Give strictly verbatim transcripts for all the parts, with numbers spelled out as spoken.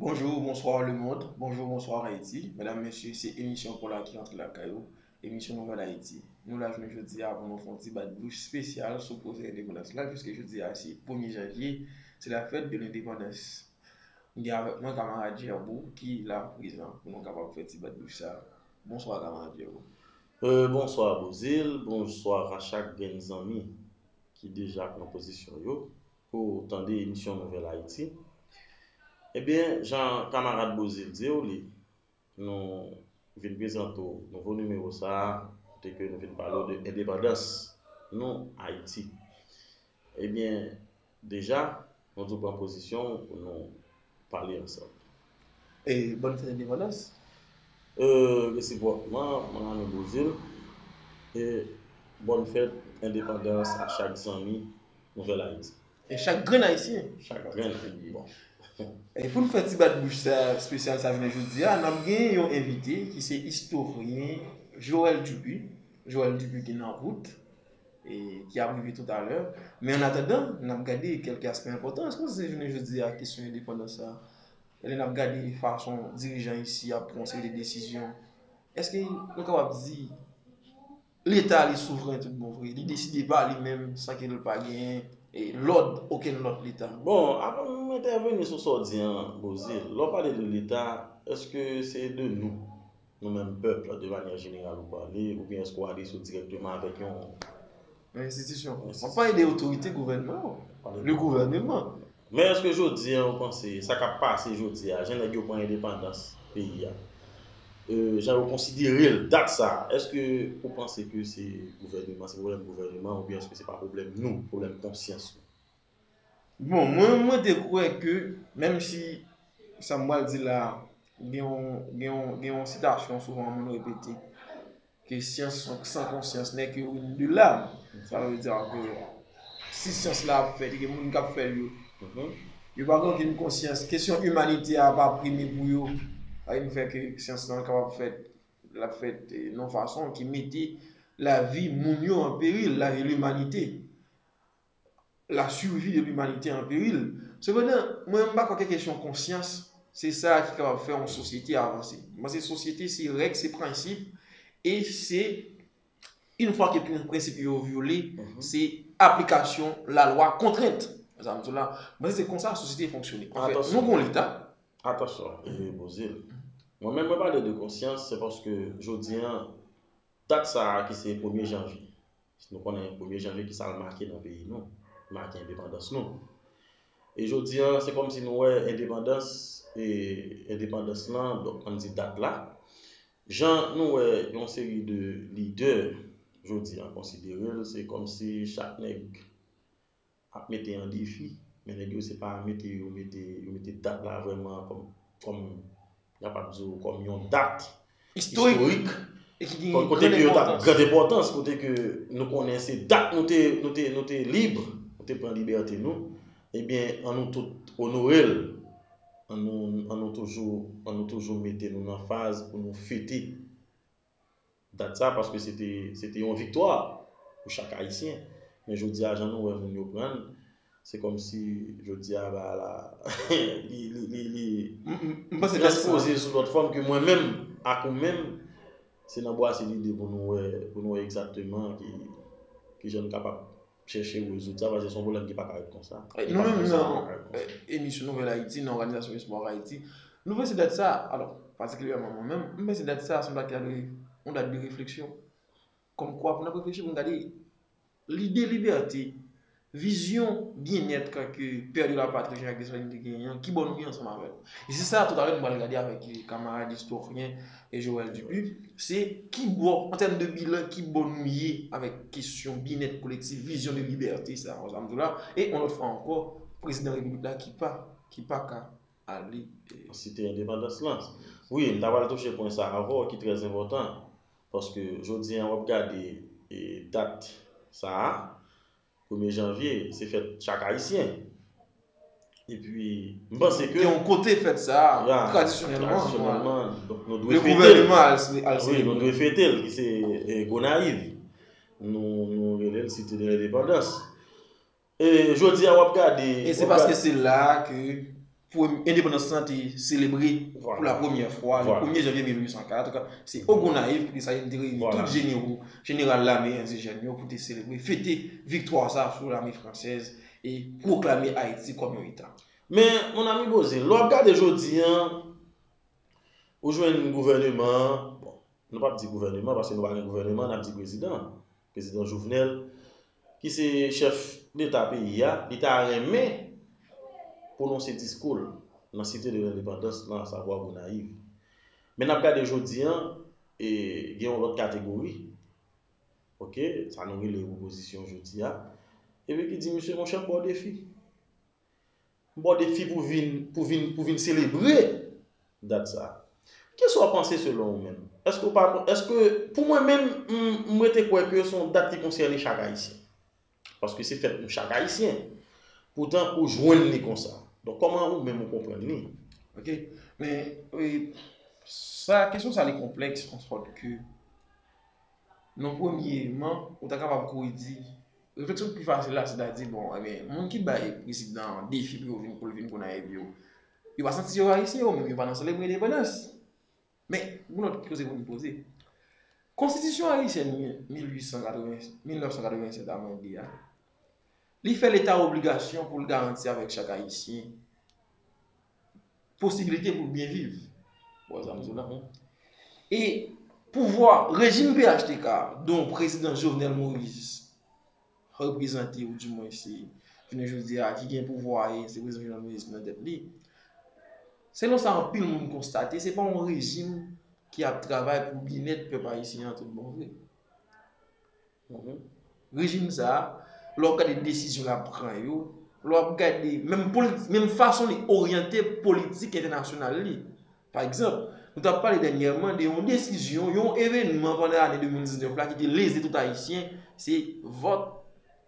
Bonjou, bonswa lemonn, bonjou, bonswa Ayiti. Medam, mesye, se emisyon pou la ki antre lakay ou, emisyon Nouvèl Ayiti. Nou la jounen jodi a pou nou fè yon ti bat bouch espesyal sou koze endepandans la, piske jodi a se premye janvye, se la fèt de lendepandans. M gen avèk mwen kamarad Djèbou ki la prezan pou nou kapab fè ti bat bouch sa. Bonswa kamarad Djèbou. Euh, bonswa Bozil, bonswa a chak grenn zanmi ki deja pran pozisyon yo pou tande emisyon Nouvèl Ayiti. Ebyen, jan kamarad Bozil di w li, nou vin prezante w nouvo nimewo sa a, kote ke nou vin pale w de endepandans nou, Ayiti. Ebyen, deja, nou tou pran pozisyon pou nou pale ansanm. E bòn fèt endepandans. Euh, resipwòkman, mwen Arnaud Bozil, e bòn fèt endepandans a chak zanmi Nouvèl Ayiti. E chak grenn ayisyen. Chak grenn. Bon. E pou n fè ti bat bouch sa espesyal sa jounen jodi a, n ap gen yon envite ki se istoryen Joël Dupuy. Joël Dupuy ki nan wout e ki ap rive toutalè. Men an atandan, n ap gade kèlke aspè enpòtan. Èske w panse jounen jodi a kesyon endepandans sa, lè n ap gade fason dirijan isi ap pran yon seri de desizyon, èske nou kapab di Leta li souvren tout bon vre, li deside pa li menm san ke l pa genyen lòd okenn lòt Leta. Bon, avan m entèveni sou sa w di an, Bozil, lè w pale de Leta, èske se de nou, nou menm pèp la, de manyè jeneral ou pale, oubyen èske w ale sou dirèkteman avèk yon Yon enstitisyon. M ap pale de otorite gouvènman yo. Le gouvèneman. Men èske jodi a ou panse sa k ap pase jodi a, jan nèg yo pran endepandans peyi a, euh, jan yo konsidere l, dat sa a, èske ou panse ke se gouvèneman, se pwoblèm gouvèneman oubyen èske se pa pwoblèm nou, pwoblèm konsyans nou? Bon, mwen, mwen te kwè ke, menm si sa m pral di la a, gen yon, gen yon, gen yon sitasyon souvan moun repete, ke science sans conscience n'est que ruine de l'âme. Sa vle di ke si syans la ap fèt, e gen moun k ap fè l yo, yo pa gen okenn konsyans. Kesyon imanite a pa prime pou yo. Sa vin fè ke syans lan kapab fèt, l ap fèt yon fason ki mete lavi moun yo an peril, lavi limanite. La survie de l'humanité en péril. Sepandan, mwen, m pa kwè ke kesyon konsyans se sa ki kapab fè yon sosyete avanse. M panse sosyete se règ, se prensip, e se, yon fwa ke prensip yo vyole, se aplikasyon lalwa kontrent. Sa m di w la, m panse se konsa sosyete fonksyone. Anfèt, nou gen yon Leta. Atansyon, e Bozil. Mwen menm, mwen pale de konsyans, se paske jodi a, dat sa a ki se premye janvye. Nou konnen premye janvye ki sa l make nan peyi nou, make endepandans nou. E jodi a, se kòmsi nou wè endepandans, e endepandans lan, donk, ann di dat la, jan nou wè yon seri de lidè jodi a konsidere l, se kòmsi chak nèg ap mete an defi, men nèg yo se pa mete yo mete yo mete dat la vrèman kòm, kòm, m kapab di w, kòm yon dat istorik, kote ke yo t ap, gran enpòtans, kote ke nou konnen se dat nou te, nou te, nou te lib, nou te pran libète nou, ebyen, an nou tout onore l, an nou, an nou toujou, an nou toujou mete nou nan faz pou nou fete dat sa, paske se te, se te yon viktwa pou chak Ayisyen. Men jodi a, jan nou wè moun yo pran l, se kòmsi jodi a, bagay la, li, li, li, li transpoze sou lòt fòm ke mwen menm, ak ou menm, se nan bwase lide pou nou wè, pou nou wè egzakteman ki, ki jan n kapab chèche rezoud sa, paske se yon pwoblèm ki pa ka ret konsa. Nou menm nan emisyon Nouvèl Ayiti, nan Òganizasyon Espoir Ayiti, nou panse dat sa, alò, patikilyèman mwen menm, m panse dat sa se yon dat ki ta dwe, yon dat de refleksyon. Kòmkwa, pou n ap reflechi, pou n gade lide libète, vizyon byennèt ke Père de la Patrie Jean-Jacques Dessalines te genyen an, kibò nou ye ansanm avè l? E se sa, toutalè, nou pral gade avèk kamarad istoryen e Joël Dupuy, se kibò, an tèm de bilan, kibò nou ye avèk kesyon byennèt kolektif, vizyon de libète sa, sa m di w la, e yon lòt fwa ankò, prezidan repiblik la ki pa, ki pa ka ale. Site endepandans lan. Wi, m ta pral touche pwen sa avè w ki trè enpòtan, paske jodi a w ap gade, e, dat sa a, premye janvye, se fèt chak Ayisyen. Epi, m panse ke gen yon kote fèt sa a, tradisyonèlman, donk nou dwe fete l. Wi, nou dwe fete l, ki se, e, Gonayiv. Nou, nou rele l Site de Lendepandans. E jodi a w ap gade. E se paske se la ke pou endepandans lan te selebre pou la premyè fwa, le premye janvye mil uit san kat, se o Gonayiv ki te sa, yo te reyini tout jenewo, jeneral lame endijèn yo pou te selebre, fete viktwa sa sou lame fransèz e pwoklame Ayiti kòm yon eta. Men, mon ami Bozin, lè w ap gade jodi a, ou jwenn gouvèneman an, bon, nou p ap di gouvèneman, paske nou pa gen gouvèneman, n ap di prezidan, prezidan Jovenel, ki se chèf deta peyi a, li ta renmen pwononse diskou l nan Site de Lendepandans lan, asavwa Gonayiv. Men n ap gade jodi a, e, gen yon lòt kategori, oke, sa nou rele opozisyon jodi a, epi ki di, "Mesye, monchè, m ba w defi." M ba w defi pou vin, pou vin, pou vin selebre dat sa. Kisa w panse selon ou menm? Èske w pa, èske, pou mwen menm, m, m rete kwè ke se yon dat ki konsène chak Ayisyen. Paske se fèt nou chak Ayisyen. Poutan, ou jwenn li konsa. Donk, kòman ou menm ou konprann li? Ok. Men, wi, sa, kesyon sa li konplèks, an sòt ke, non, premyèman, ou ta kapab kouri di, refleksyon ki pi fasil la, se ta di, bon, ebyen, moun ki bay prezidan an defi pou yo vin, pou l vin Gonayiv yo, yo pa santi yo Ayisyen, yo menm, yo pa nan selebre endepandans. Men, yon lòt koze pou n poze. Konstitisyon ayisyèn mil uit san katreven, mil nèf san katreven sèt amande a, li fè Leta obligasyon pou l garanti avèk chak Ayisyen posibilite pou l byen viv. Bon, sa m di w la. E pouvwa rejim P H T K, dont prezidan Jovenel Moïse reprezante, ou di mwen se, jounen jodi a, ki gen pouvwa a, e se prezidan Jovenel Moïse ki nan tèt li. Selon sa anpil moun konstate, se pa yon rejim ki ap travay pou byennèt pèp ayisyen an tout bon vre. Rejim sa a, lè w ap gade desizyon l ap pran yo, lè w ap gade menm politi-, menm fason li oryante politik entènasyonal li. Pa egzanp, nou t ap pale dènyèman de yon desizyon, yon evènman pandan ane de mil diznèf la ki te leze tout Ayisyen, se vòt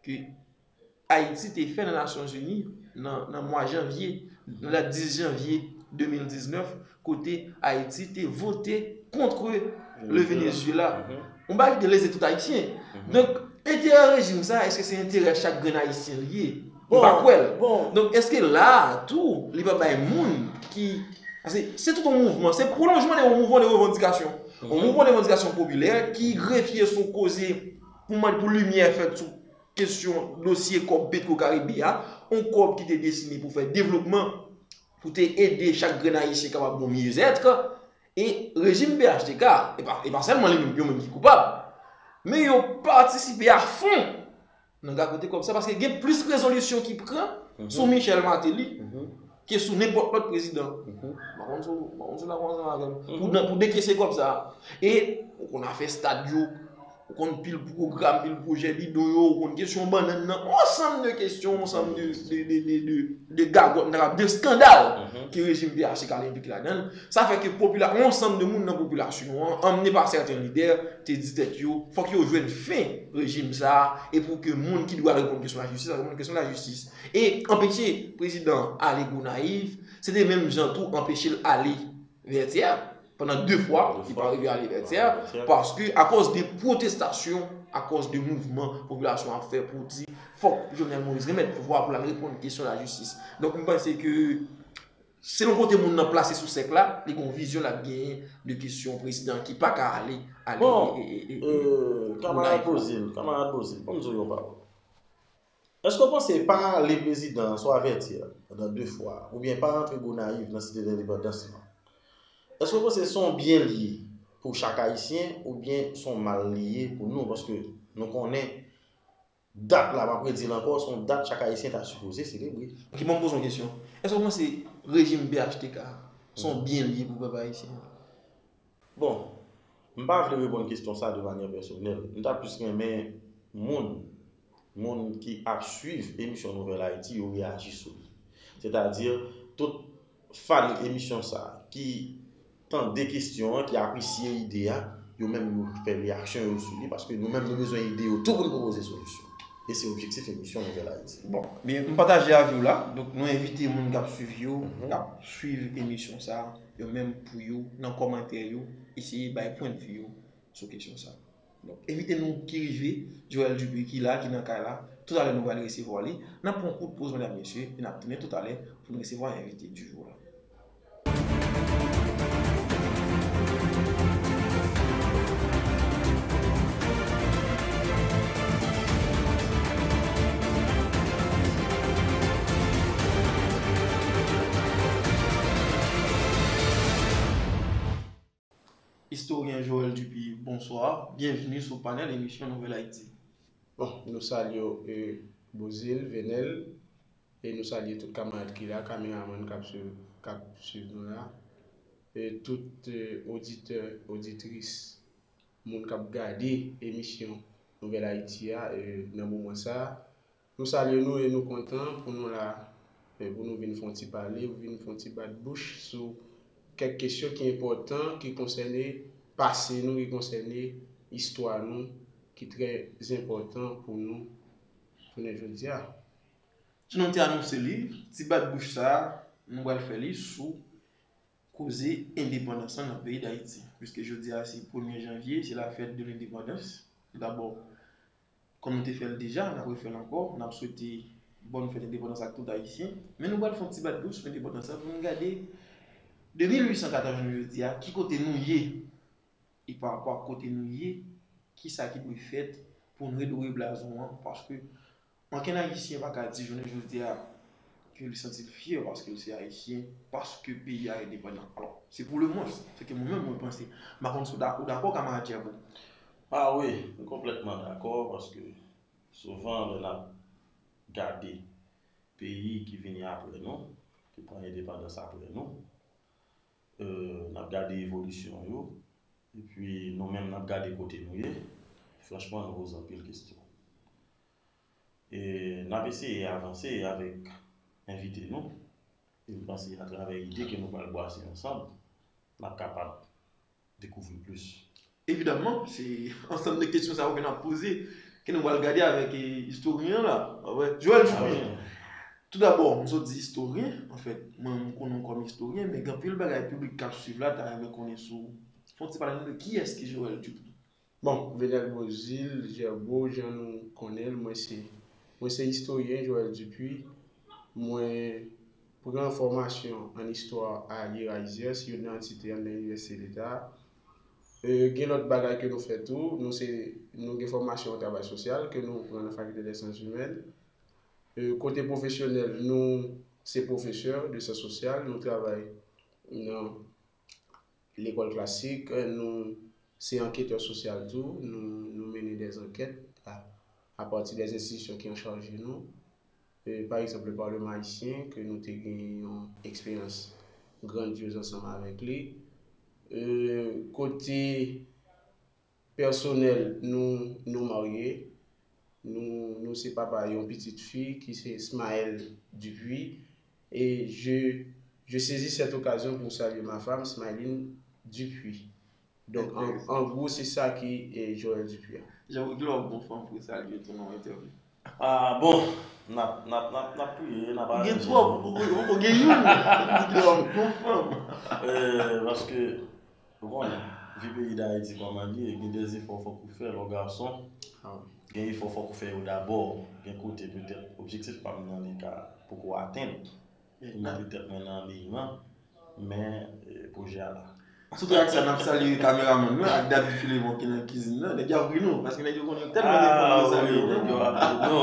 ke Ayiti te fè nan Nasyonzini nan, nan mwa janvye, nan dat dis janvye de mil diznèf, kote Ayiti te vote kont le Venezuela. Yon bagay ki te leze tout Ayisyen. Donk, enterè rejim sa, èske se enterè chak grenn Ayisyen li ye? Li pa kwè l. Donk, èske la a tou, li pa bay moun ki, paske se tout yon mouvman, se pwolonjman de yon mouvman de revandikasyon. Yon mouvman de revandikasyon popilè ki grefye sou koze pou mande pou limyè fèt sou kesyon dosye kòb Petro Caribe a, yon kòb ki te destine pou fè devlopman, pou te ede chak grenn Ayisyen kapab bon miyezèt, e rejim P H T K, e pa, e pa sèlman li menm, yo menm ki koupab, men yo patisipe a fon nan gagote kòb sa, paske gen plis rezolisyon ki pran sou Michel Martelly ke sou nenpòt lòt prezidan. M pa konn si w, m pa konn si w dakò ansanm avè m. Pou, pou dekese kòb sa. E ou konn afè stad yo, ou konn pil pwogram, pil pwojè bidon yo, ou konn kesyon bannann nan, yon ansanm de kesyon, yon ansanm de, de, de, de, de, de gagòt, m ta kapab di de eskandal ke rejim P H T K la enplike ladan l. Sa fè ke popila-, yon ansanm de moun nan popilasyon an, anmennen pa sèten lidè, te di tèt yo, fòk yo jwenn fen rejim sa a, e pou ke moun ki dwe al reponn kesyon lajistis, al reponn kesyon lajistis. E anpeche prezidan an ale Gonayiv, se te menm jan tou anpeche l ale Vètyè. Pandan de fwa, li pa rive ale Vètyè, paske akòz de pwotestasyon, akòz de mouvman popilasyon an ap fè pou di, fòk Jovenel Moïse remèt pouvwa pou l al reponn kesyon lajistis. Donk, m panse ke selon kote moun nan plase sou sèk la, li gen yon vizyon l ap genyen de kesyon prezidan ki pa ka ale, ale Bon, e, e, e, e, e, e, e, kamarad Bozil, kamarad Bozil, ban m di w yon pawòl. Èske w panse pa ale prezidan an swa Vètyè pandan de fwa, oubyen pa rantre Gonayiv nan Site Lendepandans lan, èske w panse se yon byen li ye pou chak Ayisyen oubyen se yon mal li ye pou nou? Paske nou konnen dat la, m ap redi l ankò, se yon dat chak Ayisyen ta sipoze selebre. Ok, ban m poze yon kesyon. Èske w panse rejim P H T K se yon byen li ye pou pèp ayisyen an? Bon, m pa vle reponn kesyon sa de manyè pèsonèl. M ta plis renmen moun, moun ki ap swiv emisyon Nouvèl Ayiti, yo reyaji sou li. Sètadi, tout fan emisyon sa ki tande kesyon an, ki apresye ide a, yo menm yo fè reyaksyon yo sou li, paske nou menm nou bezwen ide yo tou pou n pwopoze solisyon. E se objektif emisyon Nouvèl Ayiti. Bon, men m pataje avi w la. Donk, nou envite moun k ap swiv yo, k ap swiv emisyon sa, yo menm pou yo, nan kòmantè yo, eseye bay pwennvi yo sou kesyon sa. Donk, envite nou ki rive, Joël Dupuis ki la, ki nan kay la, Toutalè, nou pral resevwa li. N ap pran yon kout poz, medam, mesye, e n ap tounen toutalè pou n resevwa envite di jou la. Istoryen Joël Dupuy, bonswa. Byenvni sou panèl emisyon Nouvèl Ayiti. Bon, nou salye w, e, Bozil, Venel, e nou salye tout kamarad ki la, kameramann k ap swiv, k ap swiv nou la, e tout, e, oditè, oditris, moun k ap gade emisyon Nouvèl Ayiti a, e, nan moman sa a. Nou salye nou e nou kontan pou nou la, e, pou nou vin fè yon ti pale, vin fè yon ti bat bouch sou kèk kesyon ki enpòtan, ki konsène pase nou, ki konsène istwa nou, ki trè enpòtan pou nou jounen jodi a. Jan nou te anonse li, ti bat bouch sa a, nou pral fè li sou koze endepandans lan nan peyi Dayiti. Piske jodi a se premye janvye, se la fête de l'indépendance. Dabò, kòm nou te fè l deja, n ap refè l ankò, n ap swete bòn fèt endepandans ak tout Ayisyen. Men nou pral fè yon ti bat bouch sou endepandans lan pou n gade de mil uit san katòz jounen jodi a, ki kote nou ye. E pa rapò ak kote nou ye, kisa ki dwe fèt pou n redoure blazon an, paske ankenn Ayisyen pa ka di jounen jodi a ke li santi l fyè paske l se Ayisyen, paske peyi a endepandan. Alò, se pou lemwens, se ke mwen menm mwen panse. M pa konn si w da-, ou dakò, kamarad Djabou? Ah wi, m konplètman dakò, paske souvan lè n ap gade peyi ki vini apre nou, ki pran endepandans apre nou, e, n ap gade evolisyon yo, epi nou menm n ap gade kote nou ye, franchman, nou poze anpil kesyon. E n ap eseye avanse avèk envite nou, e m panse atravè ide ke nou pral bwase ansanm, n ap kapab dekouvri plis. Evidaman, se ansanm de kesyon sa yo ke n ap poze, ke nou pral gade avèk, e, istoryen an la. Joël Dupuy. Toudabò, m sot di istoryen, anfèt, mwen, m konnen w kòm istoryen, men gen anpil bagay piblik k ap swiv la ta renmen konnen sou. Fè yon ti pale nou de kiyès ki Joël Dupuy. Bon, Venel Bozil, Djabou, jan nou konnen l, mwen se, mwen se istoryen Joël Dupuy. Mwen pran fòmasyon an istwa a Lira Izias, youn nan antite anndan Inivèsite Leta. E, gen lòt bagay ke nou fè tou. Nou se, nou gen fòmasyon an travay sosyal ke nou pran nan Fakilte dè Syans Imèn. E, kote pwofesyonèl, nou se pwofesè de syans sosyal, nou travay nan lekòl klasik, nou se anketè sosyal tou, nou, nou mennen dè ankèt a, apati dè enstitisyon ki an chaj de nou. E, pa egzanp, le Parlement Haïtien, ke nou te gen yon eksperyans grandyoz ansanm avèk li. E, kote pèsonèl, nou, nou marye. Nou, nou se papa yon pitit fi ki se Smaël Dupuy. Et je, je saisis cette occasion pour saluer ma femme, Smaïline Dupuy. Donk, an, an gwo, se sa ki, e, Joël Dupuy a. Jan w, ki lè w ap gon fanm pou w salye tou nan yon entèvyou? Ah, bon, n ap, n ap, n ap, n ap priye, n ap aranje nou. Ou gen twòp, ou, ou, ou gen youn. Ki lè w ap gon fanm? E, paske, ou konnen, vi peyi Dayiti kòman l ye, gen de zefò fòk ou fè lè w gason. Ah wi. Gen efò fòk ou fè yo dabò. Gen kote petèt objektif pa m nan li ka poko atenn. Pou mete tèt mwen nan liy lan, men, e, pwojè a la. Sou trak sa, n ap salye kameramann nan ak David Philemon ki nan kizin nan. Nèg yo ap ri nou, paske nèg yo konnen tèlman de fanm yo salye yo. Ah wi, nèg yo ap ri nou.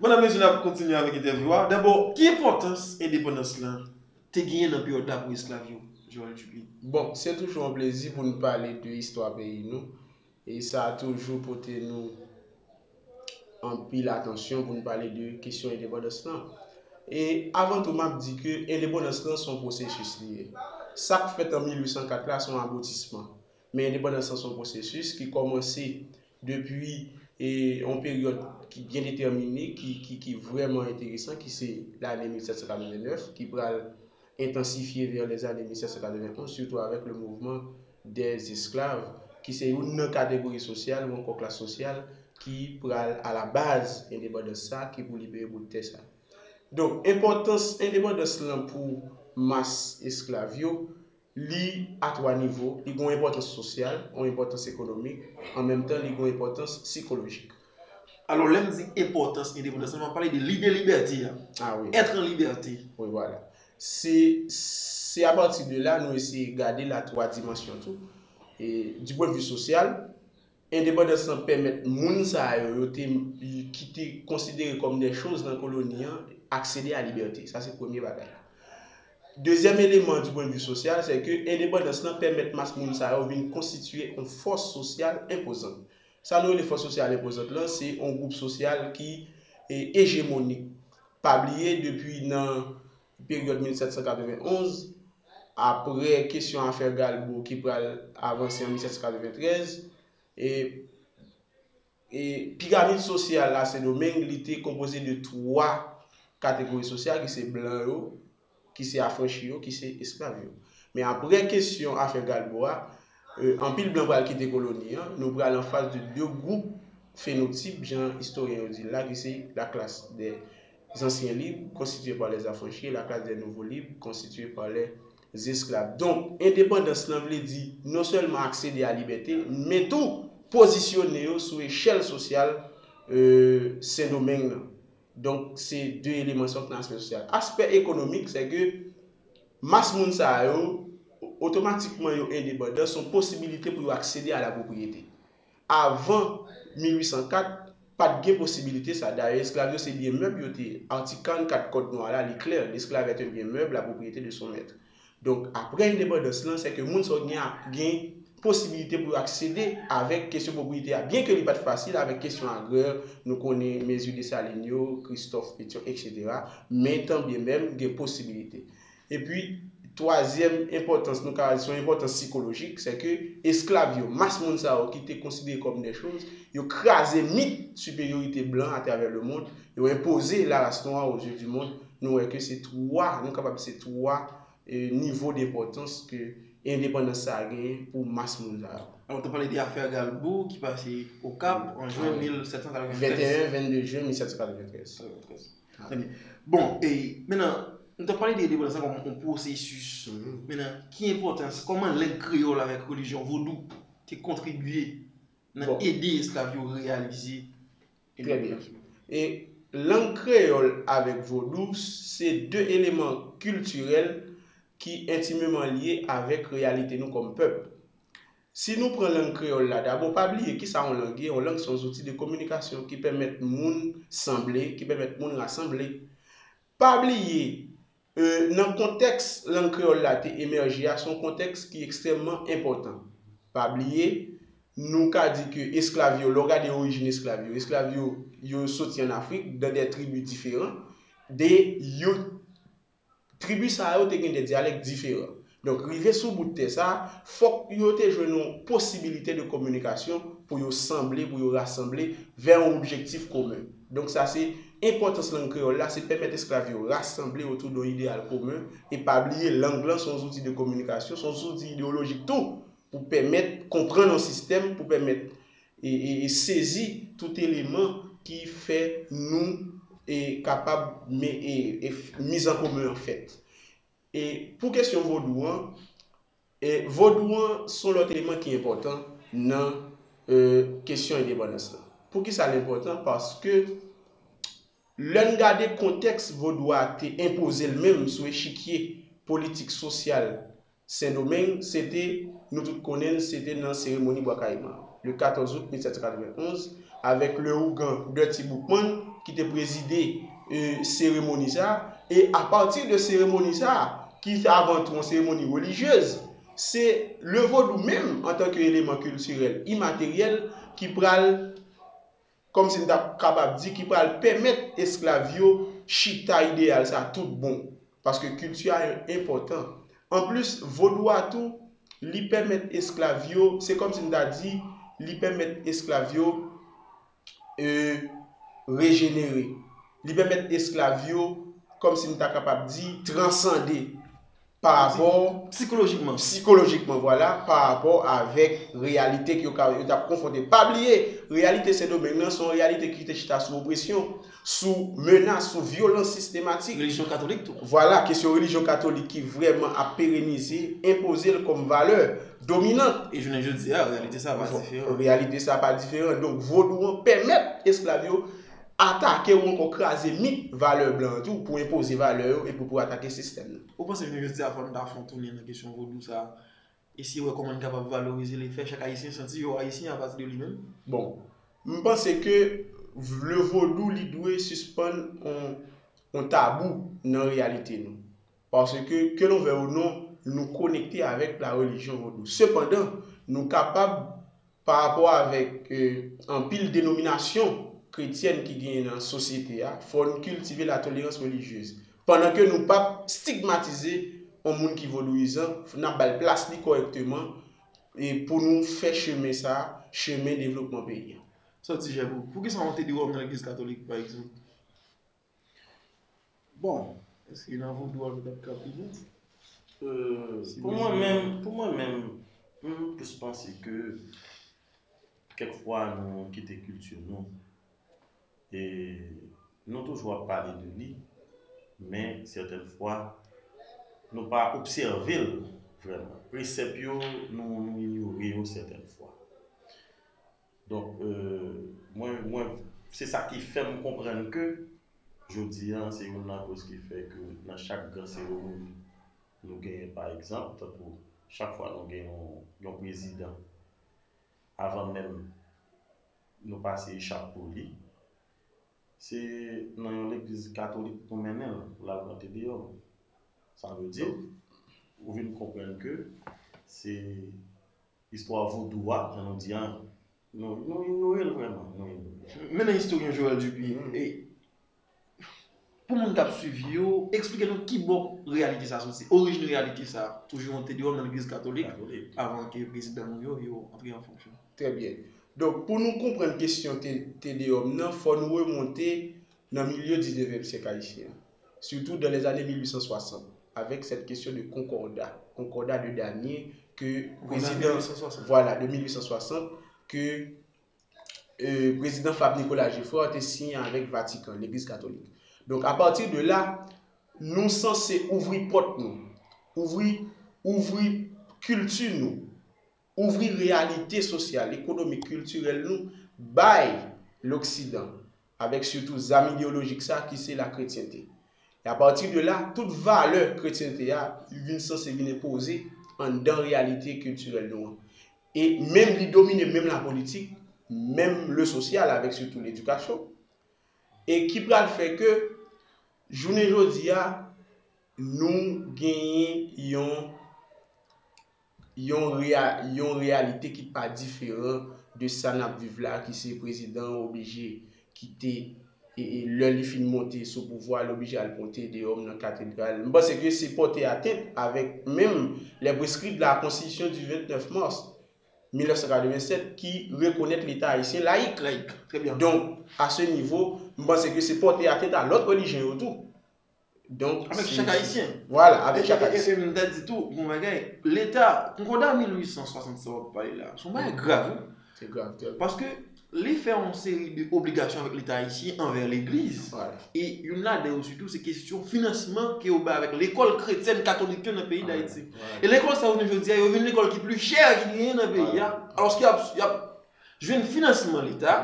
Medam, mesye, n ap kontinye avèk entèvyou a. Dabò, ki enpòtans endepandans lan te genyen nan peryòd lapwesklav yo, Joël Dupuy? Bon, se toujou yon plezi pou n pale de istwa peyi nou. E sa a toujou pote nou anpil atansyon pou n pale de kesyon endepandans lan. E avan tou, m ap di ke endepandans lan se yon pwosesis li ye. Sa k fèt an mil uit san kat la, se yon aboutisman. Men endepandans lan se yon pwosesis ki kòmanse depi, e, yon peryòd ki byen detèmine, ki, ki, ki vrèman enteresan, ki se lane mil sèt san katrevennnèf, ki pral entansifye vè lèzane mil sèt san katrevenn onz, sitou avèk le mouvman dè esklav, ki se youn nan kategori sosyal ou ankò klas sosyal ki pral alabaz endepandans sa, ki pou libere bout tè sa. Donk, enpòtans endepandans lan pou mas esklav yo, li a twa nivo. Li gen yon enpòtans sosyal, yon enpòtans ekonomik, an menm tan, li gen yon enpòtans sikolojik. Alò, lè m di enpòtans endepandans lan, m ap pale de lide libète a. Ah wi. Être en liberté. Wi, vwala. Se se apati de la nou eseye gade la twa dimansyon tou. E, du point de vue sosyal, endepandans lan pèmèt moun sa yo, yo te, ki te konsidere kòm de choz nan koloni an, aksede a libète. Sa se premye bagay. Dezyèm eleman du point de vue sosyal, se ke endepandans lan pèmèt mas moun sa yo vin konstitye yon fòs sosyal enpozan. Sa nou rele fòs sosyal enpozant lan, se yon gwoup sosyal ki e, ejemonik. Pa bliye, depi nan peryòd mil sèt san katrevenn onz, apre kesyon afè Galbo ki pral avanse an mil sèt san katreventrèz, e, e piramid sosyal la Sendomeng, li te konpoze de twa kategori sosyal ki se blan yo, ki se afranchi yo, ki se esklav yo. Men apre kesyon afè Galbo a, e, anpil blan pral kite koloni an, nou pral anfas de de gwoup fenotip, jan istoryen yo di l la, ki se la classe des anciens libres, constituée par les affranchis, et la classe des nouveaux libres, constituée par les esclaves. Donk, endepandans lan vle di non sèlman aksede a libète, men tou pozisyone yo sou echèl sosyal e, Sendomeng nan. Donk, se de eleman sa yo k nan aspè sosyal. Aspè ekonomik, se ke mas moun sa yo, otomatikman yo endepandan, se yon posibilite pou yo aksede a la pwopriyete. Avan mil uit san kat, pa t gen posibilite sa. Dayè, esklav yo se byen mèb yo te ye. Atik karannkat Kòd Nwa la, li klè, l'esclave est un bien meuble, la propriété de son maître. Donk, apre endepandans lan, se ke moun sa yo gen, gen posibilite pou yo aksede avèk kesyon pwopriyete a. Byen ke li pa t fasil avèk kesyon agrè, nou konnen mezi Desalin yo, Kristòf Petyon, etsetera. Men tanbyenmenm, gen posibilite. Epi, twazyèm enpòtans, nou ka di se yon enpòtans sikolojik, se ke esklav yo, mas moun sa yo ki te konsidere kòm de choz, yo kraze mit siperyorite blan atravè lemonn, yo enpoze la race noire aux yeux du monde. Nou wè ke se twa, nou kapab se twa e, nivo denpòtans ke endepandans sa a genyen pou mas moun sa yo. Alò, w te pale de afè Galbo ki pase Okap an jen mil sèt san katreventrèz. Venteyen, vennde jen mil sèt san katreventrèz. Trè byen. Bon, e, mennan, nou te pale de endepandans la kòm yon pwosesis. Mennan, ki enpòtans, kòman lang kreyòl avèk relijyon vodou te kontribye nan ede esklav yo reyalize Trè byen. E lang kreyòl avèk vodou se de eleman kiltirèl ki entimeman lye avèk reyalite nou kòm pèp. Si nou pran lang kreyòl la, dabò, pa bliye kisa yon lang ye. Yon lang se yon zouti de kominikasyon ki pèmèt moun sanble, ki pèmèt moun rasanble. Pa bliye, e, nan kontèks lang kreyòl la te emèje a, se yon kontèks ki ekstrèmman enpòtan. Pa bliye, nou ka di ke esklav yo, lè w gade orijin esklav yo, esklav yo, yo soti ann Afrik, dan de tribi diferan, de yo, tribi sa yo te gen de dyalèk diferan. Donk, rive sou bout tè sa, fòk yo te jwenn yon posibilite de kominikasyon pou yo sanble, pou yo rasanble vè yon objektif komen. Donk, sa se enpòtans lang kreyòl la, se pèmèt esklav yo rasanble otou de yon ideyal komen. E pa bliye, lang lan se yon zouti de kominikasyon, se yon zouti ideyolojik tou, pou pèmèt konprann yon sistèm, pou pèmèt e, e, e sezi tout eleman ki fè nou e, kapab e, e, miz an komen an fèt. E pou kesyon vodou an, e, vodou an se yon lòt eleman ki enpòtan nan e, kesyon endepandans lan. Poukisa l enpòtan? Paske lè n gade kontèks vodou a te enpoze l menm sou echikye politik sosyal Sendomeng, se te, nou tout konnen l, se te nan seremoni Bwa Kayiman, le katòz out mil sèt san katrevenn onz, avèk le ougan Dirty Boukman ki te prezide e, seremoni sa a. E apati de seremoni sa a, ki se avan tou yon seremoni relijyez, se le vodou menm, antanke eleman kiltirèl imateryèl, ki pral kòmsi m ta kapab di, ki pral pèmèt esklav yo chita ideyal sa tout bon. Paske kilti a enpòtan. Anplis, vodou a tou, li pèmèt esklav yo, se kòmsi m ta di, li pèmèt esklav yo e, rejenere. Li pèmèt esklav yo, kòmsi m ta kapab di, transande. pa rapò sikolojikman, sikolojikman, vwala, pa rapò avèk reyalite ke yo ka, yo t ap konfwonte. Pa bliye, reyalite Sendomeng nan se yon reyalite ki te chita sou opresyon, sou menas, sou vyolans sistematik. Relijyon katolik tou. Vwala, kesyon relijyon katolik ki vrèman ap perenize, enpoze l kòm valè dominant. E jounen jodi a, reyalite sa pa diferan. Reyalite sa pa diferan. Donk, vodou an pèmèt esklav yo atake ou ankò kraze mit valè blan an tou pou enpoze valè yo epi pou atake sistèm nan. Ou panse jounen jodi a fò n ta fè yon tounen nan kesyon vodou sa a? Eseye wè kòman n kapab valorize l e fè chak Ayisyen santi yo Ayisyen apati de li menm? Bon, m panse ke le vodou li dwe sispann on, on tabou nan reyalite nou. Paske, que l'on veuille ou non, nou konekte avèk la religion vodou. Sepandan, nou kapab, pa rapò avèk, euh, anpil denominasyon kretyèn ki genyen nan sosyete a, fò n kiltive la tolerans relijyez. Pandan ke nou p ap stigmatize yon moun ki vodouyizan, n ap ba l plas li kòrèkteman, e pou nou fè chemen sa, chemen devlopman peyi a. Sa w di, Jèbou, poukisa w te di w nan legliz katolik, pa egzanp? Bon, èske nan vodou a nou t ap ka pi bon? Euh, si pou mwen menm, pou mwen menm, m plis panse ke kèk fwa nou kite kilti nou. E nou toujou ap pale de li, men sètèn fwa nou pa obsève l vrèman. Presèp yo, nou, nou inyore yo sètèn fwa. Donk, euh, mwen, mwen, se sa ki fè m konprann ke jodi a, se youn nan koz ki fè ke nan chak gran seremoni, nou genyen, pa egzanp, tankou chak fwa nou gen yon, yon prezidan, avan menm nou pase echap pou li, se nan yon legliz katolik nou mennen l, l al plante deyò. Sa vle di, ou vin konprann ke se istwa vodou a, jan nou di a, nou, nou inyore l vrèman, nou inyore l. Men nan istoryen Joël Dupuy, e pou moun k ap swiv yo, eksplike nou ki bò reyalite sa soti, orijin reyalite sa, toujou yon te deyò nan legliz katolik, avan ke prezidan nou yo, yo antre an fonksyon. Trè byen. Donk, pou nou konprann kesyon te, te deyò nan, fò nou remonte nan milye diznevyèm syèk ayisyen an, surtout dans les années mil uit san swasant, avec cette question de concordat, concordat de Damiens, ke prezidan, vwala, de mil uit san swasant, ke, euh, prezidan Fab Nicolas Geffrard te siyen avèk Vatikan, legliz katolik. Donk, apati de la, nou sanse ouvri pòt nou, ouvri, ouvri kilti nou, ouvri reyalite sosyal, ekonomik, kiltirèl nou bay Loksidan, avèk sitou zam ideyolojik sa ki se lakretyente. E apati de la, tout valè kretyente a vin sanse vin enpoze anndan reyalite kiltirèl nou an. E menm li domine menm lapolitik, menm le sosyal, avèk sitou ledikasyon. E ki pral fè ke jounen jodi a, nou genyen yon, yon reya-, yon reyalite ki pa diferan de sa n ap viv la, ki se prezidan an oblije kite, e, e lè li fin monte sou pouvwa, li oblije al plante deyò nan katedral. M panse ke se pòte atent avèk menm les prescrits de la Constitution du vingt-neuf mars mil nèf san katrevennsèt ki rekonèt Leta ayisyen layik. Layik, trè byen. Donk, à ce niveau, m panse ke se pòte atent a lòt relijyon yo tou. Donk, avèk chak Ayisyen. Vwala, avèk chak Ayisyen. E, e, e, e m ta di tou, bon bagay, Leta, Konkòda mil uit san swasant sa w ap pale la, se yon bagay grav, wi. Se grav, trè grav. Paske li fè yon seri de obligasyon avèk Leta ayisyen anvè legliz. Vwala. E youn ladan yo sitou, se kesyon finansman ke yo bay avèk lekòl kretyèn katolik yo nan peyi Dayiti. Vwala. E lekòl sa yo, jounen jodi a, yo vin lekòl ki pli chè ki genyen nan peyi a. Vwala. Alòske y ap, y ap jwenn finansman Leta.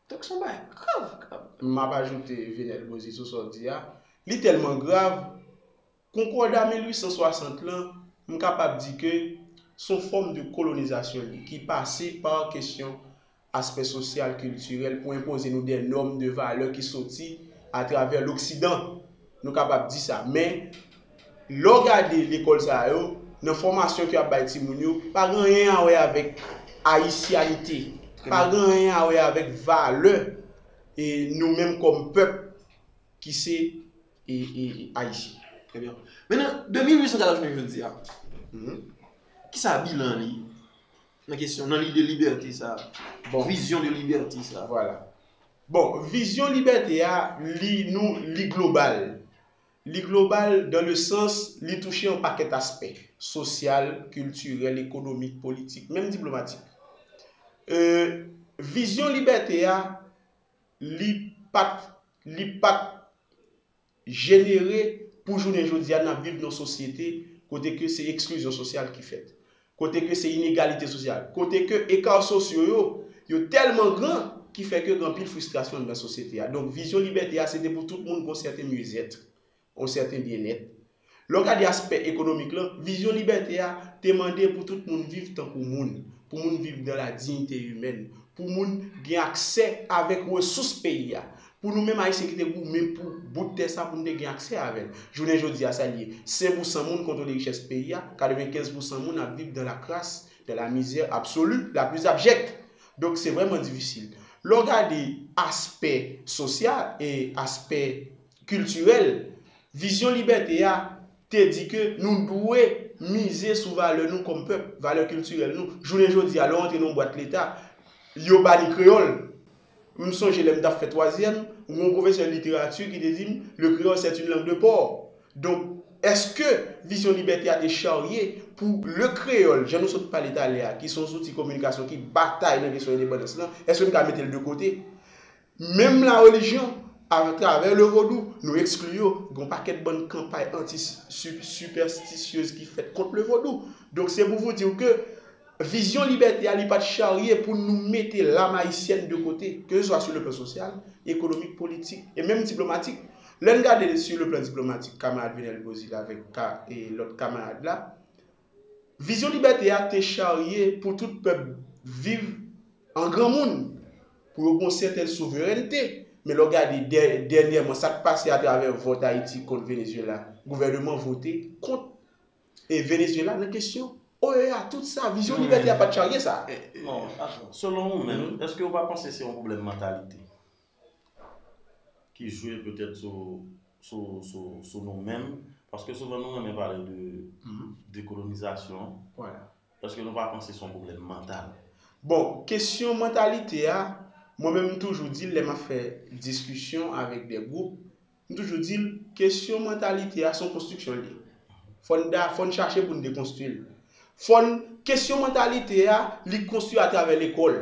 Donk, se yon bagay grav, grav. M ap ajoute, Venel Moïse, sou sa w di a. Li tèlman grav, Konkòda mil uit san swasant lan, m kapab di ke se yon fòm de kolonizasyon li, ki pase pa kesyon aspè sosyal, kiltirèl, pou enpoze nou de nòm, de valè ki soti atravè Loksidan. Nou kapab di sa. Men, lè w gade lekòl sa yo, nan fòmasyon ke y ap bay timoun yo, pa gen anyen a wè avèk ayisyanite. Pa gen anyen a wè avèk valè, e, nou menm kòm pèp ki se, e, e, e, Ayisyen. Trè byen. Mentnan, de mil uit san katòz jounen jodi a, kisa bilan li nan kesyon, nan lide libète sa, bon, vizyon de libète sa? Vwala. Bon, vizyon libète a, li, nou, li global. Li global dans le sens, li touche yon pakèt aspè, sosyal, kiltirèl, ekonomik, politik, menm diplomatik. E, vizyon libète a, li pa t, li pa t jenere pou jounen jodi a n ap viv nan sosyete kote ke se eksklizyon sosyal ki fèt. Kote ke se inegalite sosyal. Kote ke eka sosyo yo, yo tèlman gran ki fè ke gen anpil fristrasyon anndan sosyete a. Donk, vizyon libète a, se te pou tout moun gen yon sèten miezèt, yon sèten byennèt. Lè w gade aspè ekonomik lan, vizyon libète a te mande pou tout moun viv tankou moun, pou moun viv dans la dignité humaine, pou moun gen aksè avèk resous peyi a. Pou nou menm Ayisyen ki te goumen pou bout tè sa, pou n te gen aksè avè l. Jounen jodi a, sa l ye. Senk pou san moun kontwole richès peyi a, katrevenkenz pou san moun ap viv dans la crasse, dans la misère absolue, la plus abjecte. Donk, se vrèman difisil. Lè w gade aspè sosyal e aspè kiltirèl, vizyon libète a te di ke nou dwe mize sou valè nou kòm pèp, valè kiltirèl nou. Jounen jodi a, lè w antre nan yon bwat leta, yo ba li kreyòl. M sonje lè m t ap fè twazyèm, yon pwofesè literati ki te di m, le créole, c'est une langue de porc. Donk, èske vizyon libète a te charye pou le kreyòl, jan nou sot pale talè a, ki se yon zouti kominikasyon ki batay nan kesyon endepandans lan, èske n ka mete l de kote? Menm la relijyon, atravè le vodou, nou ekskli yo. Gen yon pakèt bann kanpay anti-, su-, sipèstisyez ki fèt kont le vodou. Donk, se pou vous dire ke vizyon libète a, li pa t charye pou nou mete lam ayisyèn de kote, ke se swa sur le plan sosyal, ekonomik, politik, e menm diplomatik. Lè n gade sur le plan diplomatik, kamarad Venel Bozil avèk ka, e lòt kamarad la, vizyon libète a te charye pou tout pèp viv an granmoun, pou yo gen yon sèten souverènte. Men lè w gade dè-, dènyèman, sa k pase atravè vòt Ayiti kont Venezuela, gouvènman vote kont e Venezuela nan kesyon O E A, tout sa, vizyon libète a pa t charye sa. Non, selon ou menm, èske ou pa panse se yon pwoblèm mantalite ki jwe petèt sou, sou, sou, sou nou menm? Paske souvan nou renmen pale de dekolonizasyon. Èske nou pa panse se yon pwoblèm mantal? Bon, kesyon mantalite a, mwen menm m toujou di l lè m ap fè diskisyon avèk de gwoup, m toujou di l, kesyon mantalite a se yon konstriksyon l ye. Fò n da, fò n chache pou n dekonstwi l. Fò n, kesyon mantalite a, li konstwi atravè lekòl,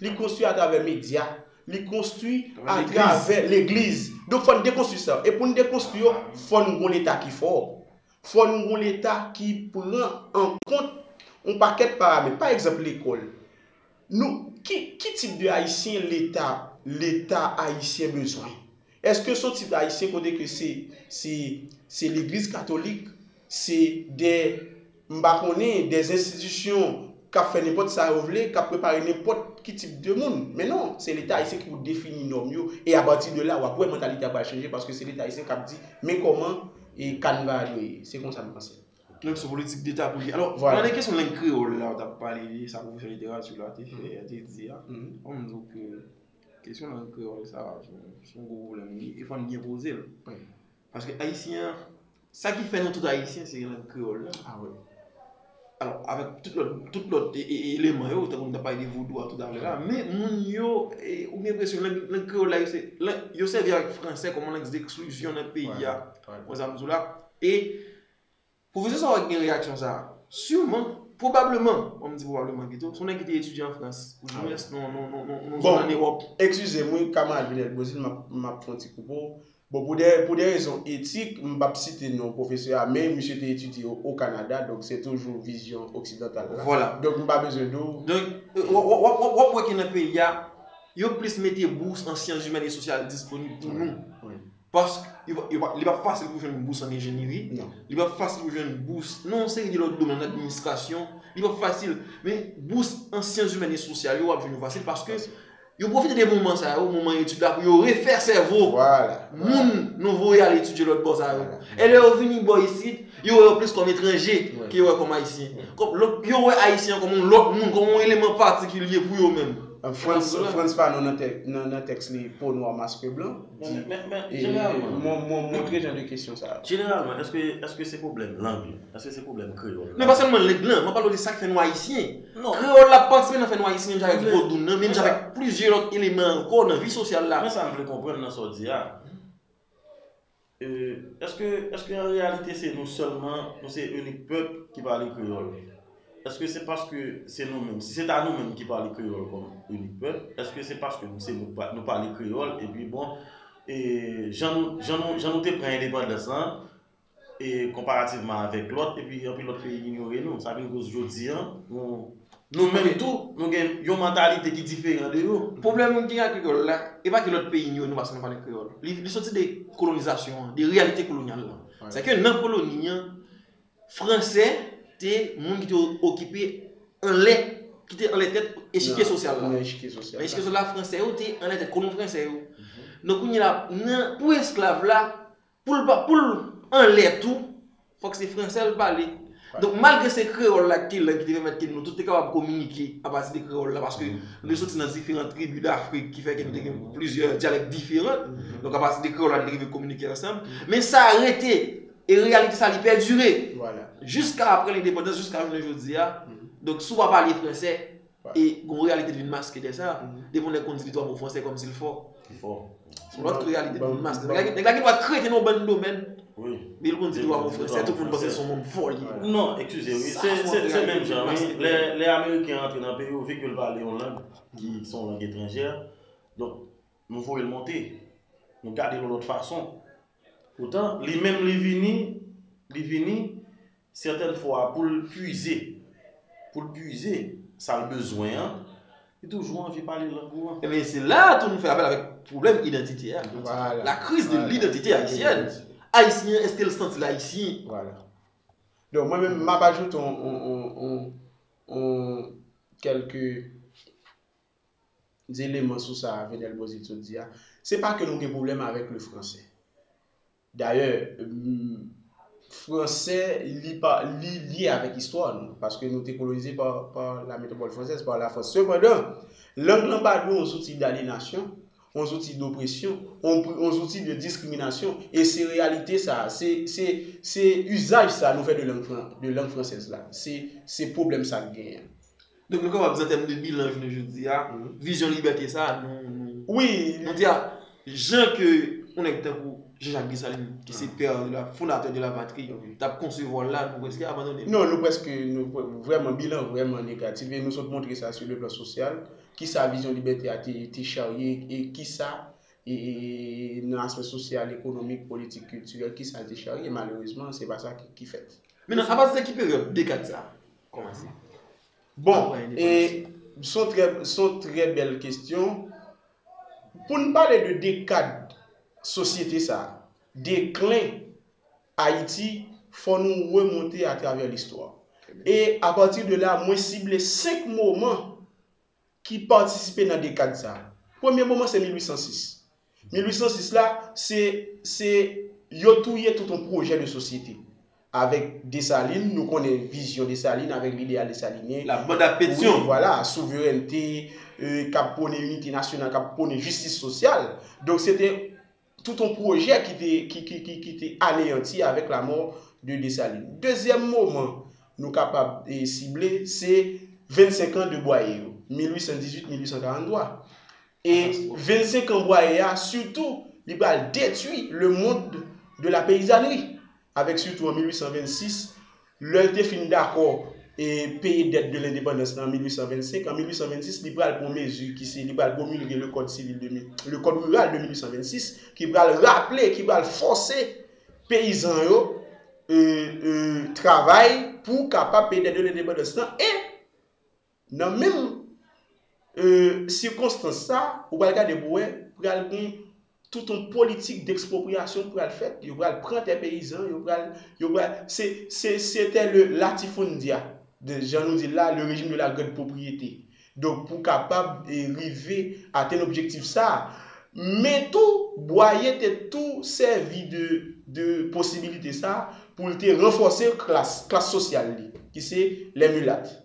li konstwi atravè medya, li konstwi atravè legliz. Donk fò n dekonstwi sa. E pou n dekonstwi yo, fò n gen yon leta ki fò. Fò n gen yon leta ki pran an kont yon pakèt paramèt. Pa egzanp, lekòl. Nou, ki, ki tip de Ayisyen leta, leta ayisyen bezwen? Èske se yon tip Ayisyen kote ke se, se, se legliz katolik, se de, m pa konnen, de enstitisyon k ap fè nenpòt sa yo vle, k ap prepare nenpòt ki tip de moun? Men non, se leta ayisyen ki pou defini nòm yo, e apati de la, w ap wè mantalite a pral chanje, paske se leta ayisyen k ap di, men kòman e kanva a dwe ye. Se konsa m panse. Donk se politik deta pou li. Alò, nan kesyon lang kreyòl la, ou t ap pale de sa pwofesè literati la te fè, te di a. Fò m di w ke kesyon lang kreyòl sa, se yon gwo pwoblèm li, e fò n byen poze l. Paske ayisyen an, sa ki fè nou tout ayisyen, se lang kreyòl la. Alò, avèk tout lòt, tout lòt eleman yo, tankou nou t ap pale de vodou a toutalè la, men moun yo, ou gen enpresyon lang kreyòl la, yo sèvi avèk fransè kòm yon lang deksklizyon nan peyi a. Ou konprann sa m di w la? E Pwofesè sa w gen reyaksyon sa a? Siman, pwobableman, bon, m di pwobableman pito, se yon nèg ki te etidye an Frans, oudimwens nan yon zòn an Ewòp. Eskize m wi, kamarad Venel Bozil, m ap, m ap fè yon ti koupe w. Bon, pou de, pou de rezon etik, m p ap site non pwofesè a, men misye te etidye o Kanada, donk se toujou vizyon oksidantal la. Donk m pa bezwen di w. Donk, w ap wè ke nan peyi a, yo plis mete bous an syans imèn e sosyal disponib pou nou. Paske li p ap fasil pou jwenn bous an enjenyeri, li p ap fasil pou jwenn bous nan yon seri de lòt domèn, nan administrasyon, li p ap fasil. Men bous an syans imèn e sosyal yo, w ap jwenn yo fasil paske yo pwofite de moman sa yo, moman etid la, pou yo refè sèvo moun nou voye al etidye lòt bò sa yo. E lè yo vini bò isit, yo wè yo plis kòm etranje ke yo wè kòm Ayisyen. Yo wè Ayisyen an kòm yon lòt moun, kòm yon eleman patikilye pou yo menm. Frantz Fanon nan tèks li Peau noire masque blanc di, montre jan de kesyon sa yo. Jeneralman, èske se pwoblèm lang lan? Èske se pwoblèm kreyòl la? Non, pa sèlman lang lan, m ap pale w de sa k fè nou Ayisyen. Kreyòl la patisipe nan fè nou Ayisyen, menm jan avèk vodoun nan, menm jan avèk plizyè lòt eleman ankò nan vi sosyal la. Men sa m vle konprann nan sa w di a. E, Èske, èske an reyalite se nou sèlman, nou se inik pèp ki pale kreyòl? Èske se paske se nou menm, si se ta nou menm ki pale kreyòl kòm inik pèp, èske se paske se nou, nou pale kreyòl, epi bon, e jan nou, jan nou, jan nou te pran endepandans lan, e konparativman avèk lòt, epi anpil lòt peyi inyore nou. Sa vin koz jodi a, nou, nou menm tou, nou gen yon mantalite ki diferan de yo. Pwoblèm nou gen ak kreyòl la, e pa ke lòt peyi inyore nou paske nou pale kreyòl. Li, li soti de kolonizasyon an, de reyalite kolonyal la. Sèke nan koloni an, fransè te moun ki te okipe anlè, ki te anlè tèt echikye sosyal la. Nan echikye sosyal la. Nan echikye sosyal la, fransè yo te anlè tèt kolon fransè yo. Donk, kounye a, nan, pou esklav la, pou l pa, pou l anlè tou, fòk se fransè l pale. Donk, malgre se kreyòl la ki te lang ki te pèmèt ke nou tout te kapab kominike apati de kreyòl la, paske nou te soti nan diferan tribi Dafrik, ki fè ke nou te gen plizyè dyalèk diferan. Donk, apati de kreyòl la, nou te rive kominike ansanm. Men sa rete, e reyalite sa, li pèdire jiska apre lendepandans, jiska jounen jodi a. Donk, si w pa pale fransè, e gon reyalite ki vin maske dèyè sa. Depi yon nèg konn di li twa mo fransè kòmsi l fò. Fò. Se yon lòt reyalite ki vin maske. Nèg la, nèg la gen dwa krete nan yon bann domèn, men li konn di li twa mo fransè, tout moun panse se yon moun fò li ye. Non, eskize, wi. Se, se, se menm jan, wi. Lè, lè Ameriken antre nan peyi w, vi ke l pale yon lang ki se yon lang etranjè, donk, nou voye l monte. Nou gade l yon lòt fason. Poutan, li menm, li vini, li vini, sètèn fwa, pou l pwize, pou l pwize sa l bezwen an, li toujou anvi pale lang ou an. Ebyen, se la a tou nou fè apèl avèk pwoblèm idantite a. La crise de l'identité haïtienne. Ayisyen an, èske l santi l ayisyen? Donk, mwen menm, m ap ajoute yon, yon, yon, yon, yon kèlke eleman sou sa Venel Bozit sot di a. Se pa ke nou gen pwoblèm avèk le français. Dayè, fransè, li pa, li lye avèk istwa nou, paske nou te kolonize pa, pa la métropole française, pa la France. Sepandan, lang lan pa dwe yon zouti d'aliénation, yon zouti d'oppression, yon, yon zouti de diskriminasyon. E se reyalite sa, se, se, se izaj sa nou fè de lang, de lang fransèz la. Se, se pwoblèm sa k genyen. Donk, nou kapab di, an tèm de bilan, jounen jodi a, vizyon libète sa a, nou, nou, wi, nou di a, jan ke yon nèg tankou Jean-Jacques Dessalines, ki se pè de la, fondatè de la patri, t ap konsevwa l la, nou prèske abandone l. Non, nou prèske, nou, vrèman, bilan vrèman negatif. E nou sot montre sa sou le plan sosyal, kisa vizyon libète a te, te charye, e kisa, e, e, nan aspè sosyal, ekonomik, politik, kiltirèl, kisa l te charye. Malerezman, se pa sa ki, ki fèt. Mentnan, apati de ki peryòd dekad sa a kòmanse? Bon, e, se yon trè, se yon trè bèl kesyon. Pou n pale de dekad sosyete sa a, deklen Ayiti, fò nou remonte atravè listwa. E apati de la, mwen sible senk moman ki patisipe nan dekad sa a. Premye moman, se mil uit san sis. Mil uit san sis la, se, se yo touye tout yon pwojè de sosyete. Avèk Desalin, nou konnen vizyon Desalin, avèk lideyal desalinyen. La bande à Pétion. Wi, vwala, souverènte, e, k ap pwone inite nasyonal, k ap pwone jistis sosyal. Donk, se te tout yon pwojè ki te, ki, ki, ki, ki te aneyanti avèk lamò de Desalin. Dezyèm moman nou kapab, e, sible, se vennsenk an de Bwaye yo, mil uit san dizuit, mil uit san karanntwa. E vennsenk an Bwaye a, sitou, li pral detwi le monde de la paysannerie. Avèk sitou an mil uit san vennsis, lè l te fin dakò e peye dèt de lendepandans lan an mil uit san vennsenk, an mil uit san vennsis, li pral pran mezi ki se, li pral pwomilge le Code civil de mil, le Code rural de mil uit san vennsis, ki pral raple, ki pral fòse peyizan yo, e, e, travay pou kapab peye dèt de lendepandans lan. E nan menm, e, sikonstans sa, ou pral gade pou wè, pral gen tout yon politik d'expropriation pral fèt, yo pral pran tè peyizan, yo pral, yo pral, se, se, se tè le latifundia, de, jan nou di l la, le régime de la grande propriété. Donk, pou kapab, e, rive atenn objektif sa a. Men tou, Bwaye te tou sèvi de, de posibilite sa a pou l te ranfòse klas, klas sosyal li, ki se les mulates.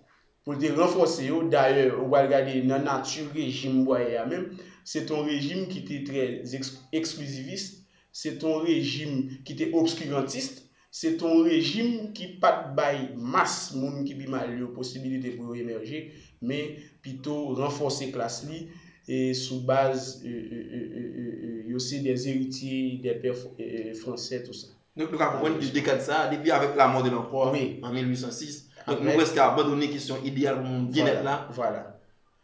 Pou l te ranfòse yo. Dayè, ou pral gade nan nati rejim Bwaye a menm, se t on rejim ki te trè eks-, eksplizivis, se t on rejim ki te obskirantis, se t on rejim ki pa t bay mas moun ki pi mal yo posibilite pou yo emèje, men pito ranfòse klas li, e sou baz, e, e, e, e, e, e, yo se des héritiers des pères fr-, e, e, français, tou sa. Donk, nou ka konprann ke dekad sa a, depi avèk lamò de lanpwa an mil uit san sis, donk, nou prèske abandone kesyon ideyal pou moun byennèt la,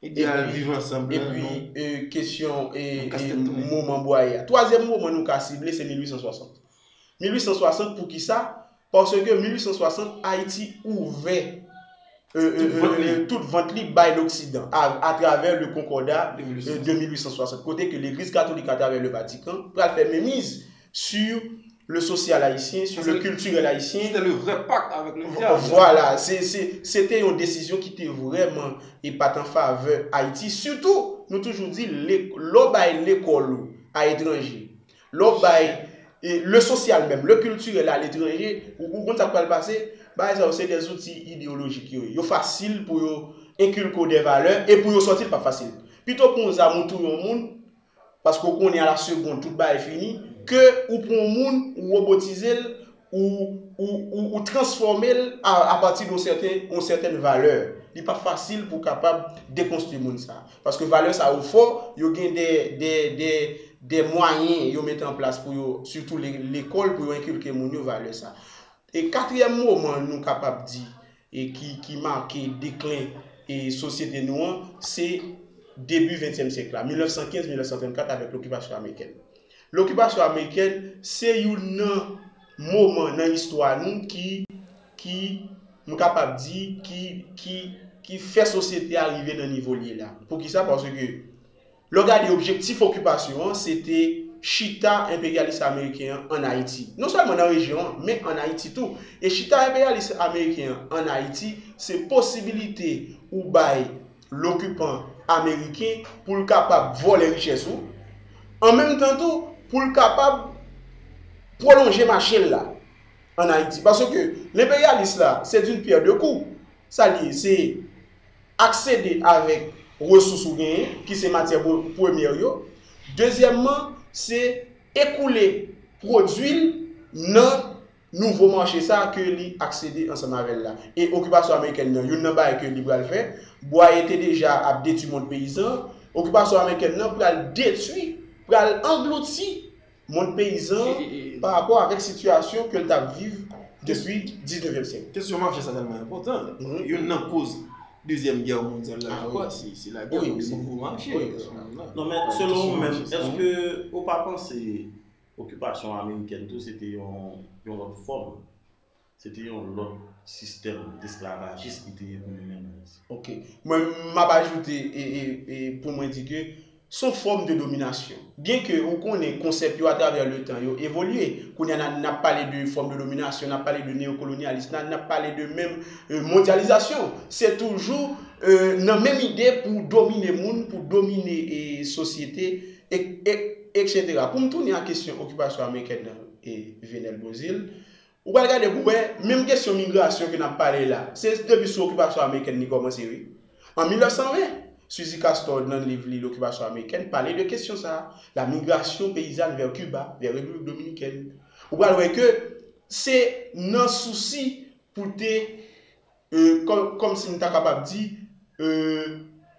ideyal viv ansanm lan, non? Epi, e, kesyon, e, moman bwaye a. Twazyèm moman nou ka sible, se mil uit san swasant. Mil uit san swasant, poukisa? Paske mil uit san swasant, Ayiti ouvè, e, e, tout vant li bay Loksidan, a, atravè le Konkòda, e, de mil uit san swasant, kote ke Legliz Katolik, atravè le Vatican, pral fè menmiz sur le social haïtien, sur le culturel haïtien. C'était le vrai pacte avec le diable. Vwala, se, se, se te yon desizyon ki te vrèman e pa t an favè Ayiti. Sitou, nou toujou di, lè w bay lekòl ou a etranje, lè w bay, e, le social menm, le culturel a letranje, ou, ou konn sa k pral pase? Bagay sa yo se de zouti ideyolojik yo ye. Yo fasil pou yo enkilke w de valè, e pou yo sòti l p ap fasil. Pito pran yon zam ou touye yon moun, paske w konnen a la segonn tout bagay fini, ke ou pran yon moun, ou wobotize l, ou, ou, ou, ou transfòme l a, apati de yon sèten, yon sètèn valè. Li pa fasil pou w kapab dekonstwi moun sa. Paske valè sa yo fò, yo gen de, de, de, de mwayen yo mete an plas pou yo, sitou le-, lekòl, pou yo enkilke moun yo valè sa. E katriyèm moman nou kapab di, e ki, ki make deklen, e sosyete nou an, se debi ventyèm syèk la, mil nèf san kenz, mil nèf san trannkat, avèk lokipasyon amerikèn. Lokipasyon amerikèn, se youn nan moman nan istwa nou ki, ki, m kapab di, ki, ki, ki fè sosyete a rive nan nivo l ye la. Poukisa? Paske lè w gade objektif okipasyon an, se te chita enperyalis ameriken an ann Ayiti. Non sèlman nan rejyon an, men ann Ayiti tou. E chita enperyalis ameriken an ann Ayiti, se posibilite ou bay lokipan ameriken pou l kapab vòlè richès ou, an menm tan tou, pou l kapab pwolonje mache l la ann Ayiti. Paske lenperyalis la, se d'une pierre deux coups. Sa l ye, se aksede avèk resous ou genyen, ki se matyè pre-, premyè yo. Dezyèmman, se ekoule pwodui l nan nouvo mache sa a ke li aksede ansanm avè l la. E okipasyon amerikèn nan, youn nan bagay ke li pral fè, bwaye te deja ap detwi mond peyizan, okipasyon amerikèn nan pral detwi, pral anglouti mond peyizan pa rapò avèk sitiyasyon ke l t ap viv depi diznèvyèm syèk. Kesyon mache sa tèlman enpòtan. Youn nan koz Dezyèm Gè mondyal la, je crois, se, se lagè pou le nouvo mache. Non, men selon ou menm, èske ou pa panse okipasyon amerikèn tou, se te yon, yon lòt fòm? Se te yon lòt sistèm esklavajis ki te ye pou nou menm Ayisyen. Ok. Mwen, m ap ajoute, e, e, e, pou mwen di ke se yon fòm de dominasyon. Byenke ou konnen konsèp yo atravè le tan yo evolye. Kounye a n a, n ap pale de fòm de dominasyon, n ap pale de neyokolonyalis, n a, n ap pale de menm, e, mondyalizasyon. Se toujou, e, nan menm ide pou domine moun, pou domine, e, sosyete, e, e, etsetera. Pou m tounen a kesyon okipasyon amerikèn nan, e, Venel Bozil, ou pral gade pou wè, menm kesyon migrasyon ke n ap pale la, se depi sou okipasyon amerikèn li kòmanse, wi. An mil nèf san ven, Suzy Castor, nan liv li L'Occupation américaine, pale de kesyon sa a, la migration paysanne vers Cuba, vers République dominicaine. Ou pral wè ke se nan sousi pou te, e, kòm, kòmsi m ta kapab di, e,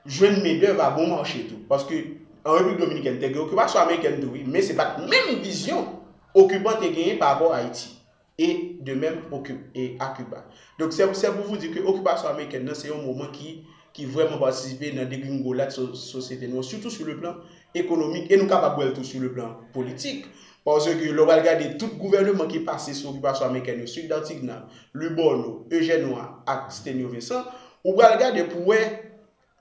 jwenn mendèv a bon mache tou. Paske an Repiblik Dominikèn, te gen okipasyon amerikèn tou, wi, men se pa t menm vizyon okipan te genyen pa rapò Ayiti. E de menm oki-, e a Kiba. Donk, se, se pou vous dire ke okipasyon amerikèn nan, se yon moman ki, ki vrèman patisipe nan degringolad so-, sosyete nou an, sitou sou le plan ekonomik, e nou kapab wè l tou sou le plan politik. Paske lè w al gade tout gouvèneman ki pase sou okipasyon amerikèn yo, Sweet Dartiguenave, Libourno, Eugène Roy ak Stenio Vincent, ou pral gade pou wè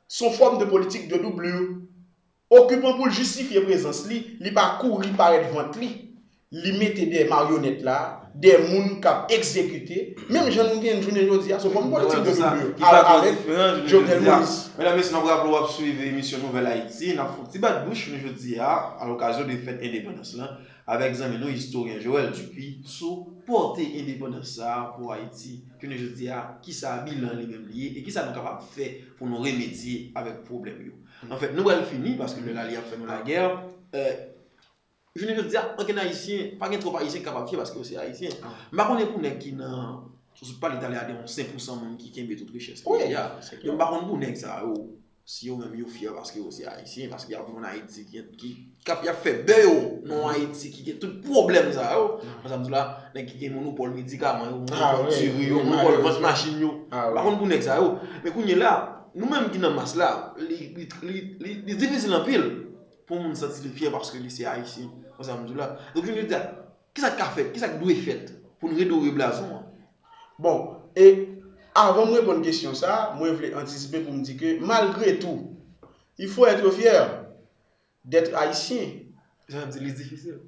se yon fòm de politik de doublure. Okipan pou l jistifye prezans li, li pa kouri parèt vant li, li mete de maryonèt la, de moun k ap egzekite, menm jan nou gen jounen jodi a, se yon fòm politik de doublure. Avèk Jovenel Moïse. Medam, mesye, n ap raple w ap swiv emisyon Nouvèl Ayiti. N ap fè yon ti bat bouch jounen jodi a, a lokazyon de fèt endepandans lan, avèk zanmi nou, istoryen Joël Dupuy, sou pòte endepandans sa a pou Ayiti. Jounen jodi a, kisa bilan li menm li ye, e kisa nou kapab fè pou nou remedye avèk pwoblèm yo. Anfèt, nou pral fini, paske lè la li ap fè nou lagè. E, jounen jodi a, ankenn Ayisyen, pa gen twòp Ayisyen ki kapab fyè paske yo se Ayisyen. M pa konnen pou nèg ki nan, sou pale talè a de yon senk pousan moun ki kenbe tout richès peyi a. Yo, m pa konn pou nèg sa yo, Si yo menm yo fyè paske yo se Ayisyen, paske y ap viv ann Ayiti ki, ki, k ap, y ap fè bè yo nan yon Ayiti ki gen tout pwoblèm sa yo. Konsa m di w la, nèg ki gen monopòl medikaman yo, monopòl diri yo, monopòl vant machin yo. M pa konn pou nèg sa yo. Men kounye la, nou menm ki nan mas la, li, li, li, li, li difisil anpil pou yon moun santi li fyè paske li se Ayisyen. Konsa m di w la. Donk, jounen jodi a, kisa k ka fèt? Kisa k dwe fèt pou n redore blason an? Bon, e avan m reponn kesyon sa, mwen vle antisipe pou m di ke malgre tou, il faut être fier d'être haïtien. Jan di li difisil.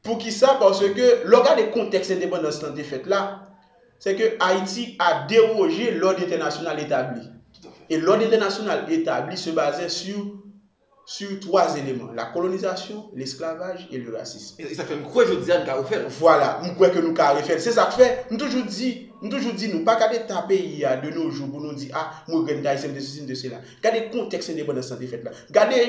Poukisa? Paske lè w gade kontèks endepandans lan te fèt la, c'est que Haïti a dérogé l'ordre international établi. Et l'ordre international établi se basait sur sur trois éléments, la colonisation, l'esclavage et le racisme. E sa fè m kwè jodi a n ka refè l. Vwala, m kwè ke nou ka refè l. Se sa k fè, m toujou di, m toujou di nou, pa gade eta peyi a de nos jours pou nou di, a, m regrèt m te ayisyen, m te sesi, m te sela. Gade kontèks endepandans lan te fèt la. Gade,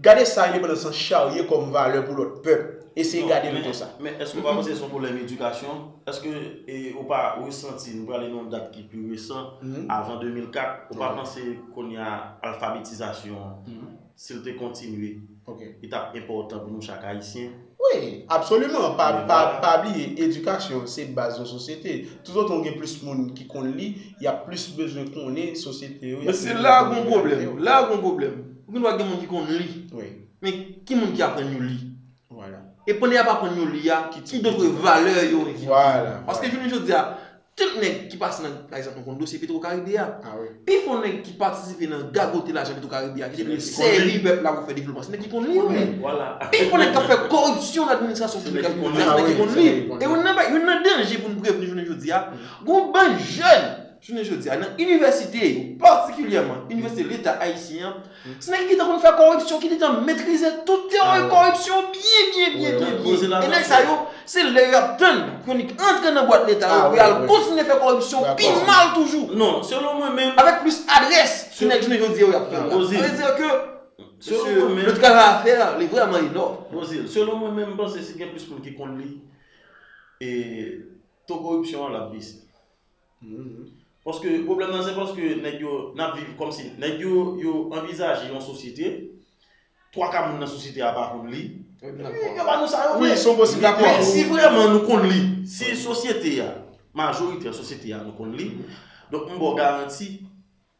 gade sa endepandans lan charye kòm valè pou lòt pèp. Eseye gade l konsa. Men èske w pa panse se yon pwoblèm edikasyon? Èske e, ou pa resanti, nou prale nan yon dat ki pi resan, avan de mil kat, ou pa panse kounye a alfabetizasyon an, si l te kontinye, li t ap enpòtan pou nou chak Ayisyen? Wi, absoliman. Pa, pa, pa bliye, edikasyon se baz yon sosyete. Toutotan w gen plis moun ki konn li, y ap plis bezwen konnen sosyete yo. Men se la gon pwoblèm. La gon pwoblèm. Ou gen dwa gen moun ki konn li. Men ki moun ki aprann yo li? Vwala. E pandan y ap aprann yo li a, ki dòt valè yo enkilte? Vwala. Paske jounen jodi a, tout nèg ki pase nan, pa egzanp, nou konn dosye Petro Caribe a. Ah wi. Pi fò nèg ki patisipe nan gagote lajan Petro Caribe a, ki te vle sèvi pèp la pou fè devlopman, se nèg ki konn li yo menm. Vwala. Pi fò nèg k ap fè koripsyon nan administrasyon piblik ak se nèg ki konn li. E youn nan, youn nan danje pou n prevni jounen jodi a, gon bann jèn jounen jodi a, nan inivèsite yo, patikilyèman Inivèsite Leta Ayisyen an, se nèg ki gentan konn fè koripsyon, ki gentan metrize tout teori koripsyon byen, byen, byen, byen, byen. E nèg sa yo, se lè y ap tann pou yo antre nan bwat Leta yo, pou y al kontinye fè koripsyon pi mal toujou. Non, selon mwen menm. Avèk plis adrès, se nèg jounen jodi a yo y ap fè l la. Sa vle di ke le travail à faire, li vrèman enòm. Selon mwen menm, m panse si gen plis moun ki konn li, e to koripsyon an l ap bese. Paske pwoblèm nan se paske nèg yo, n ap viv kòmsi nèg yo, yo anvizaje yon sosyete, twa ka moun nan sosyete a pa konn li. Yo ba nou sa yo vre. Men si vrèman nou konn li, si sosyete a, majorite sosyete a nou konn li, donk m ba w garanti,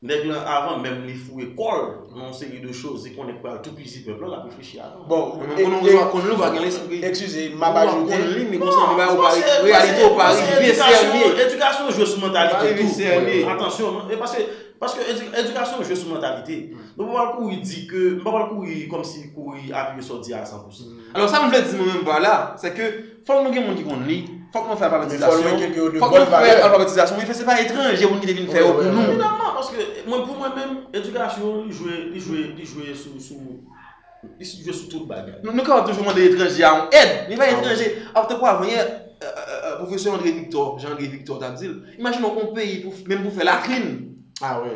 nèg lan avan menm li foure kò l nan yon seri de choz, li konnen k pral toupizi pèp la, l ap reflechi avan. Bon, Mwen menm konnen ou pa konn li, ou pa gen lespri. Eskize, m ap ajoute. Ou pa konn li, men konsa li ba ou pa reyalite, ou pa rive sène. Edikasyon jwe sou mantalite tou. Sène. Atansyon, e paske, paske edi- edikasyon jwe sou mantalite. Nou pa pral kouri di ke, m pa pral kouri kòmsi kouri apiye sa w di a san pou san. Alò sa m vle di mwen menm pa la, se ke fòk nou gen moun ki konn li, fòk nou fè alfabetizasyon, fòk nou fè alfabetizasyon, men se pa etranje moun ki te vin fè yo pou nou. Evidaman, paske mwen, pou mwen menm, edikasyon li jwe, li jwe, li jwe sou, sou, li jwe sou tout bagay. Nou, nou kapab toujou mande etranje a yon èd, men pa etranje. Tankou avanyè, pwofesè André Victor, Jean André Victor t ap di l, imajine w yon peyi pou, menm pou fè latrin. Ah wi.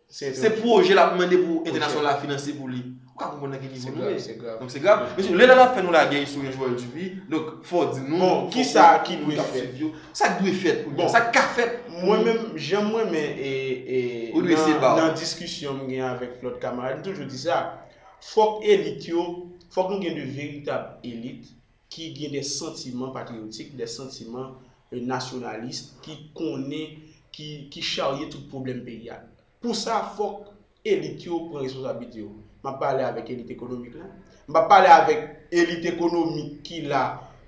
Se pwojè l ap mande pou entènasyonal la finanse pou li. Ou ka konprann nan ki nivo nou ye. Donk se grav. Mesye, lè l ap fè nou lagè, istoryen Joël Dupuy, donk fò w di nou, bon, kisa ki dwe fèt? Sa k dwe fèt pou nou, sa k ka fèt pou nou. Mwen menm, jan mwen menm e, e, nan, nan diskisyon m gen avèk lòt kamarad, m toujou di sa. Fòk elit yo, fòk nou gen de veritab elit ki gen de santiman patriyotik, de santiman nasyonalis, ki konnen, ki, ki charye tout pwoblèm peyi a. Pou sa, fòk elit yo pran responsablite yo. M ap pale avèk elit ekonomik la. M ap pale avèk elit ekonomik ki la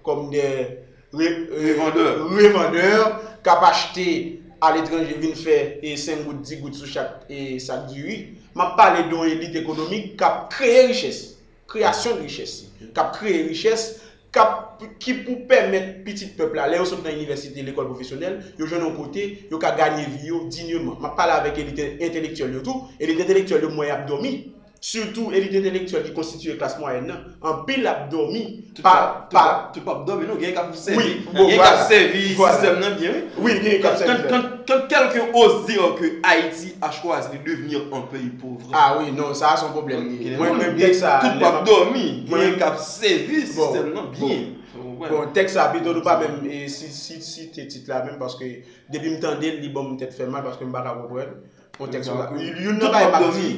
kòm de revandè, k ap achte aletranje, vin fè e senk goud, dis goud sou chak e sak diri. M ap pale de yon elit ekonomik k ap kreye richès, kreyasyon de richès, k ap kreye richès, k ap, ki pou pèmèt pitit pèp la, lè yo sot nan inivèsite, lekòl pwofesyonèl, yo jwenn yon kote yo ka ganye vi yo dinyeman. M ap pale avèk elit entelektyèl yo tou. Elit entelektyèl yo, m wè y ap dòmi. Sitou elit entelektyèl ki konstitiye klas mwayèn nan. Anpil ap dòmi. Tout pa, tout pa, tout p ap dòmi non, gen k ap sèvi, gen k ap sèvi sistèm nan byen, wi. Wi, gen k ap sèvi. Quand, quand quelqu'un ose dire que Haïti a choisi de devenir un pays pauvre. Ah wi, non, sa a se yon pwoblèm li ye. Mwen menm, tèks sa, tout p ap dòmi, gen k ap sèvi sistèm nan byen. Bon, tèks sa pito nou pa menm site tit la menm, paske depi m tande l, li ban m tèt fè mal, paske m pa ka konprann. Kontèks la. Youn nan bagay m ap di,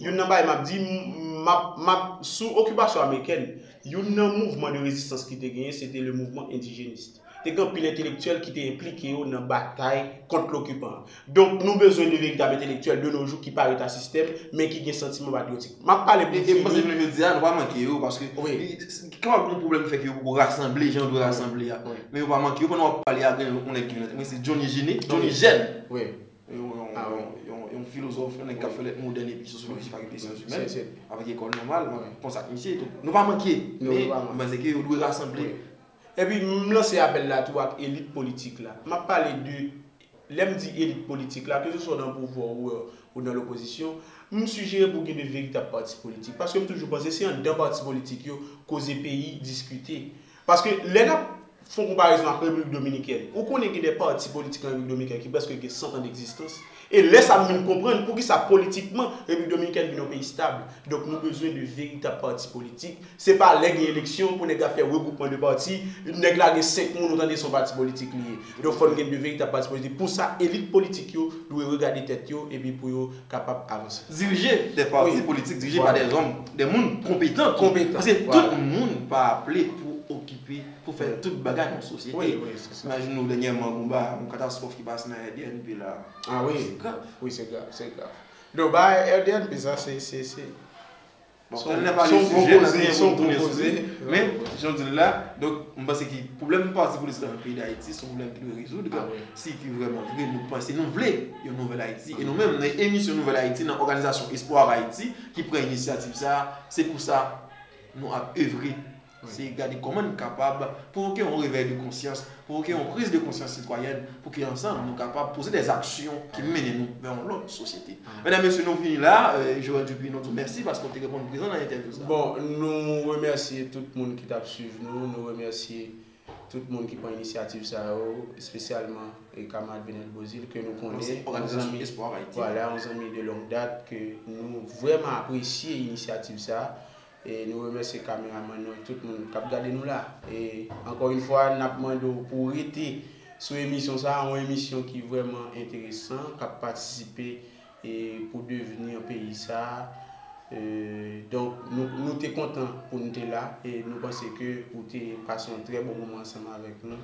youn nan bagay m ap di, m ap, m ap, sou okipasyon amerikèn, youn nan mouvman de rezistans ki te genyen, se te le mouvman endijenis. Te gen anpil entelektyèl ki te enplike yo nan batay kont lokipan an. Donk, nou bezwen de veritab entelektyèl de nos jours ki pa ret a sistèm, men ki gen santiman patriyotik. M ap pale pou m fini. E, e m panse jounen jodi a, nou pa manke yo, paske kapab gen yon pwoblèm ki fè ke yo poko rasanble jan yo dwe rasanble a. Men yo pa manke yo, pandan w ap pale a, gen yon nèg ki vin antre mwen, se Johnny Gene, Johnny Gene. Yon, yon, yon, yon, yon filozòf, yon nèg k ap fè lèt modèn epi sosyolojik ak epi syans imèn, avèk ekòl nòmal, mwen konn sa ak misye. Donk, nou pa manke, men m panse ke yo dwe rasanble. Epi, m lanse apèl la tou ak elit politik la. M ap pale de, lè m di elit politik la, keseswa w nan pouvwa ou, ou nan lopozisyon, m sijere pou gen de veritab pati politik. Paske m toujou panse se anndan pati politik yo koze peyi diskite. Paske lè n ap fè yon konparezon ak Repiblik Dominikèn, ou konnen gen de pati politik nan Repiblik Dominikèn ki prèske gen san tan degzistans. E lè sa m vin konprann poukisa politikman Repiblik Dominikèn vin yon peyi stab. Donk nou bezwen de veritab pati politik. Se pa lè gen eleksyon pou nèg la fè regroupman de pati, nèg la gen senk moun, ou tande se yon pati politik li ye. Donk fò n gen de veritab pati politik. Pou sa, elit politik yo dwe regade tèt yo epi pou yo kapab avanse. Dirije de pati politik, dirije pa de zòm, de moun konpetan. Konpetan. Paske tout moun pa aple pou okipe, pou fè tout bagay nan sosyete. Imajine w dènyèman, gon ba, yon katastwòf ki pase nan R D N P la. Ah wi. Se grav. Wi, se grav, se grav. Donk, ba R D N P sa, se, se, se, Bon, se yon gwo koze, se yon gwo koze. Men, jan w di l la, donk, m panse ke pwoblèm pati politik nan peyi Dayiti, se yon pwoblèm ki dwe rezoud. Si ke vrèman vre, nou panse nou vle yon nouvèl Ayiti. E nou menm, nan emisyon Nouvèl Ayiti, nan òganizasyon Espoir Haïti, ki pran inisyativ sa a, se pou sa nou ap evre. Se gade kòman n kapab pwovoke yon revèy de konsyans, pwovoke yon priz de konsyans sitwayèn, pou ke ansanm nou kapab poze de aksyon ki mennen nou vè yon lòt sosyete. Medam, mesye, nou fini la. Joel Dupuis, nou di w mèsi paske w te reponn prezan nan entèvyou sa. Bon, nou remèsye tout moun ki t ap swiv nou, nou remèsye tout moun ki pran inisyativ sa yo, espesyalman, e, kamarad Venel Bozil, ke nou konnen, yon zanmi, vwala, yon zanmi de longue date, ke nou vrèman apresye inisyativ sa. E nou remèsye kameramann nou ak tout moun k ap gade nou la. E ankò yon fwa, n ap mande w pou w rete sou emisyon sa a, yon emisyon ki vrèman enteresan, k ap patisipe, e, pou devni peyi sa a. E, donk, nou, nou te kontan pou n te la, e nou panse ke ou te pase yon trè bon moman ansanm avèk nou.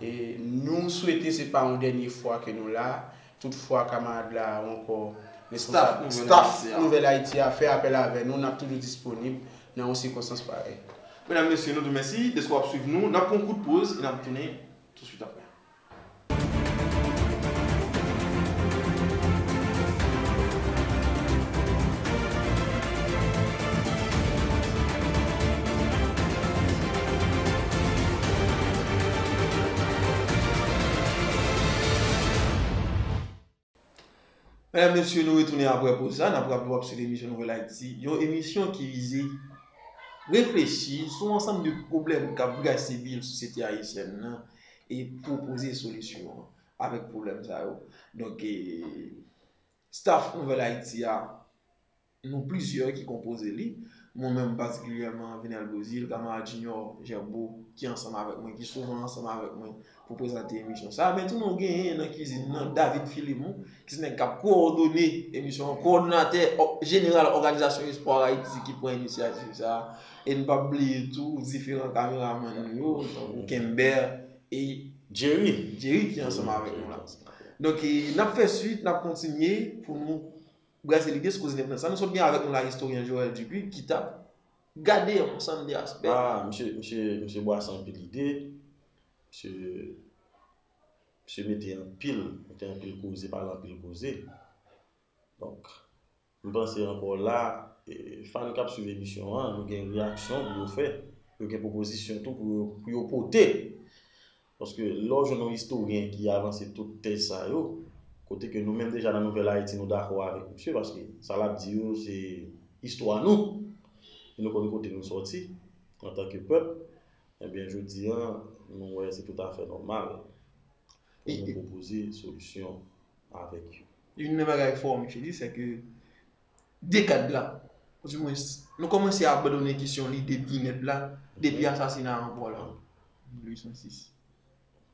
E nou swete se pa yon dènye fwa ke nou la. Toutfwa kamarad la ou ankò responsab staff Nouvèl Ayiti a fè apèl avè nou, n ap toujou disponib nan yon sikonstans parèy. Medam, mesye, nou di w mèsi dèske w ap swiv nou. N ap pran yon kout poz e n ap tounen tousuit apre. Medam, mesye, nou retounen apre poz la. N ap raple w ap swiv emisyon Nouvèl Ayiti, yon emisyon ki vize reflechi sou ansanm de pwoblèm k ap brase vil sosyete ayisyèn nan e pwopoze solisyon avèk pwoblèm sa yo. Donk, e, staff Nouvèl Ayiti a, nou plizyè ki konpoze li. Mwen menm patikilyèman, Venel Bozil, kamarad Junior Gerbeau, ki ansanm avèk mwen, ki souvan ansanm avèk mwen pou prezante emisyon sa a. Men tou nou genyen nan kizin nan David Philemon, ki se nèg k ap kowòdone emisyon an, kowòdonatè ò-, jeneral òganizasyon Espoir Haïti ki pran inisyativ sa a. E n p ap bliye tou diferan kameramann nou yo, tankou Kember e Jerry, Jerry ki ansanm avèk nou la. Donk, e, n ap fè swit, n ap kontinye pou nou brase lide sou koze nèf nan sa. Nou sot gen avèk nou la istoryen Joel Dupuis ki t ap gade yon ansanm de aspè. Ah, misye, misye, misye bwase anpil ide. Misye, misye mete anpil, mete anpil koze, pale anpil koze. Donk, m panse ankò la, e, fan k ap swiv emisyon an, yo gen reyaksyon pou yo fè, yo gen pwopozisyon tou pou yo, pou yo pote. Paske lè w jwenn yon istoryen ki avanse tout tèz sa yo, kote ke nou menm deja nan Nouvèl Ayiti, nou dakò avèk misye, paske sa l ap di yo, se istwa nou. E nou konn kote nou sòti, antanke pèp. Ebyen, jodi a, nou wè se toutafè nòmal pou nou pwopoze solisyon avèk yo. Youn nan bagay fò misye di, se ke dekad la, oudimwens, nou kòmanse abandone kesyon lide byenèt la depi asasina Jean Paul an, mil uit san sis.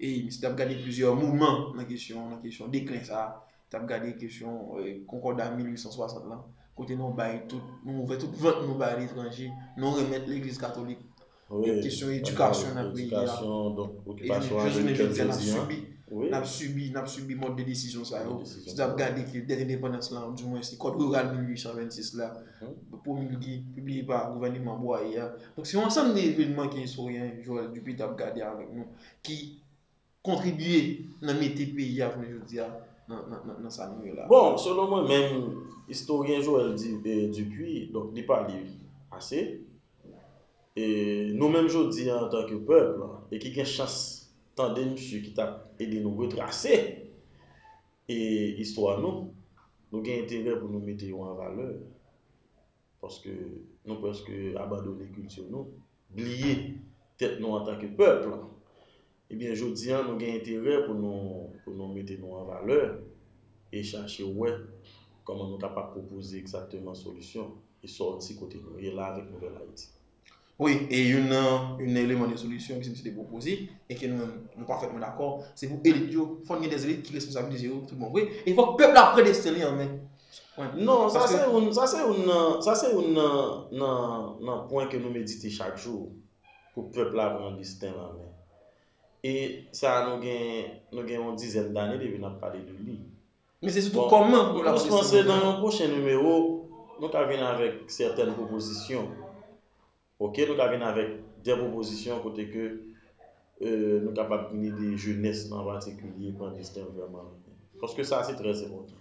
E misye t ap gade plizyè moman nan kesyon, nan kesyon deklen sa a, t ap gade kesyon, eh, konkòda mil uit san swasant lan, kote nou bay tout, nou ouvè tout vant nou bay letranje, nou remèt Legliz Katolik kesyon edikasyon nan peyi a. Edikasyon, donk, okipasyon amerikèn jodi a. N ap sibi, n ap sibi, n ap sibi mòd de desizyon sa yo. Si n ap gade ke dèt endepandans lan, di mwens, se kòd riral mil uit san vennsis la, pwomilge, pibliye pa gouvèneman Bwaye a. Donk, se yon ansanm de evènman ke istoryen Joël Dupuy t ap gade avèk nou, ki kontribye nan mete peyi a jounen jodi a nan, nan, nan, nan sa nou ye la. Bon, selon mwen menm, istoryen Joël Di-, eh, Dupuy, donk, li pale ase. E nou menm jodi a, antanke pèp, e ki gen chans tande misye ki t ap ede nou retrase, e istwa nou, nou gen enterè pou nou mete yo an valè. Paske nou prèske abandone kilti nou, bliye tèt nou antanke pèp. Ebyen, jodi a, nou gen enterè pou nou, pou nou mete nou an valè e chache wè kòman nou kapab pwopoze egzakteman solisyon e sòti kote nou ye la avèk Nouvèl Ayiti. Wi, e youn nan, youn nan eleman de solisyon ke misye te pwopoze, e ke nou menm, nou pafètman dakò, se pou elit yo, fò n gen de elit ki responsabilize yo tout bon vre, e fòk pèp la pran desten li an men. Non, sa se youn, sa se youn nan, sa se youn nan, nan, nan pwen ke nou medite chak jou, pou pèp la pran desten l an men. E sa nou gen, nou gen yon dizèn dane depi n ap pale de li. Men se sitou kòman pou la pran desten l an men. Bon, m panse nan yon pwochen nimewo, nou ka vin avèk sètèn pwopozisyon. Oke, nou ka vin avèk de pwopozisyon kote ke, eh, nou kapab vin ede jenès lan an patikilye pran desten l vrèman. Paske sa se trè enpòtan.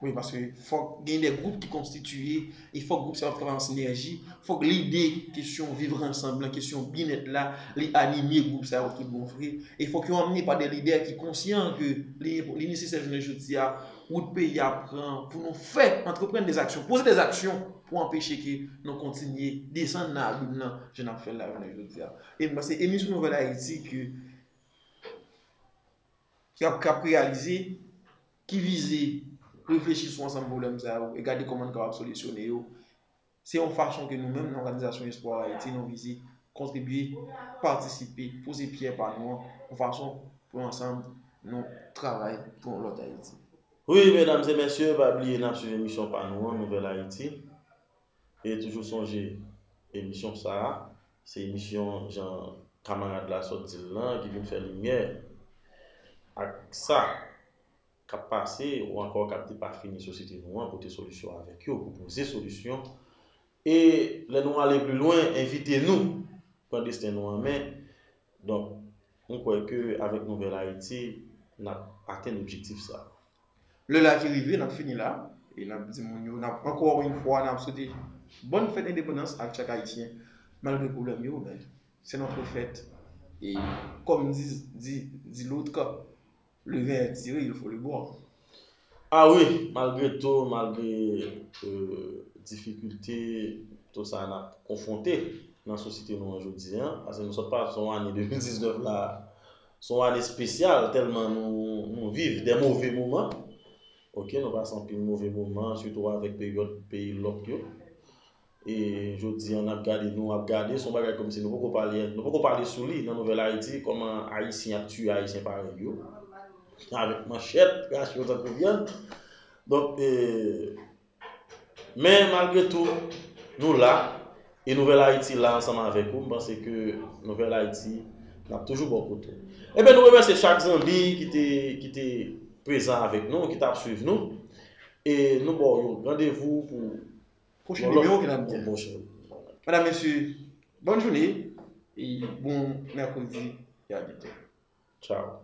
Wi, paske fòk gen de gwoup ki konstitiye, e fòk gwoup sa yo ap travay an sinèji, fòk lide kesyon viv ansanm lan, kesyon byennèt la, li anime gwoup sa yo tout bon vre, e fòk yo anmennen pa de lidè ki konsyan ke li, li nesesè jounen jodi a, wout peyi a pran pou nou fè, antreprann de aksyon, poze de aksyon pou anpeche ke nou kontinye desann nan abim nan, jan n ap fè l la jounen jodi a. E m panse emisyon Nouvèl Ayiti ke, k ap, k ap reyalize, ki vize reflechi sou ansanm pwoblèm sa yo e gade kòman n kapab solisyone yo, se yon fason ke nou menm, nan Òganizasyon Espoir Ayiti, nou vize kontribye, patisipe, poze pyè pa nou an, yon fason pou ansanm nou travay pou yon lòt Ayiti. Wi, medam e mesye, pa bliye n ap swiv emisyon pa nou an, Nouvèl Ayiti. E toujou sonje, emisyon sa a, se emisyon, jan kamarad la sot di l lan, ki vin fè limyè ak sa k ap pase ou ankò k ap depafini sosyete nou an, pote solisyon avèk yo, pwopoze solisyon. E lè nou ale pli lwen, envite nou pran desten nou an men. Donk, m kwè ke avèk Nouvèl Ayiti, n ap atenn objektif sa a. Lè la ki rive, n ap fini la. E n ap di moun yo, n ap, encore une fois, n ap swete bòn fèt endepandans ak chak Ayisyen, malgre pwoblèm yo, men c'est notre fête. E comme dit, dit, dit l'autre, le vin est tiré, il faut le boire. Ah wi, malgre tou, malgre, euh, difikilte, tou sa n ap konfwonte nan sosyete nou an jodi a, paske nou sot pase yon ane de mil diznèf la, se yon ane espesyal, tèlman nou, nou viv de move moman. Oke, nou pase anpil move moman, sitou avèk peryòd peyi lòk yo. E jodi a, n ap gade, nou ap gade, se yon bagay kòmsi nou poko pale, nou poko pale sou li nan Nouvèl Ayiti, kòman Ayisyen ap tiye Ayisyen parèy yo, avèk manchèt, rache yo tankou vyann. Donk, e, men malgre tou, nou la, e Nouvèl Ayiti la ansanm avèk ou, m panse ke Nouvèl Ayiti, n ap toujou bò kote w. Ebyen, nou remèsye chak zanmi ki te, ki te prezan avèk nou, ki t ap swiv nou. E nou ba w yon randevou pou pwochen nimewo ke n ap gen. Pwochen. Medam, mesye, bòn jounen e bon mèkredi e a byento. Tchao.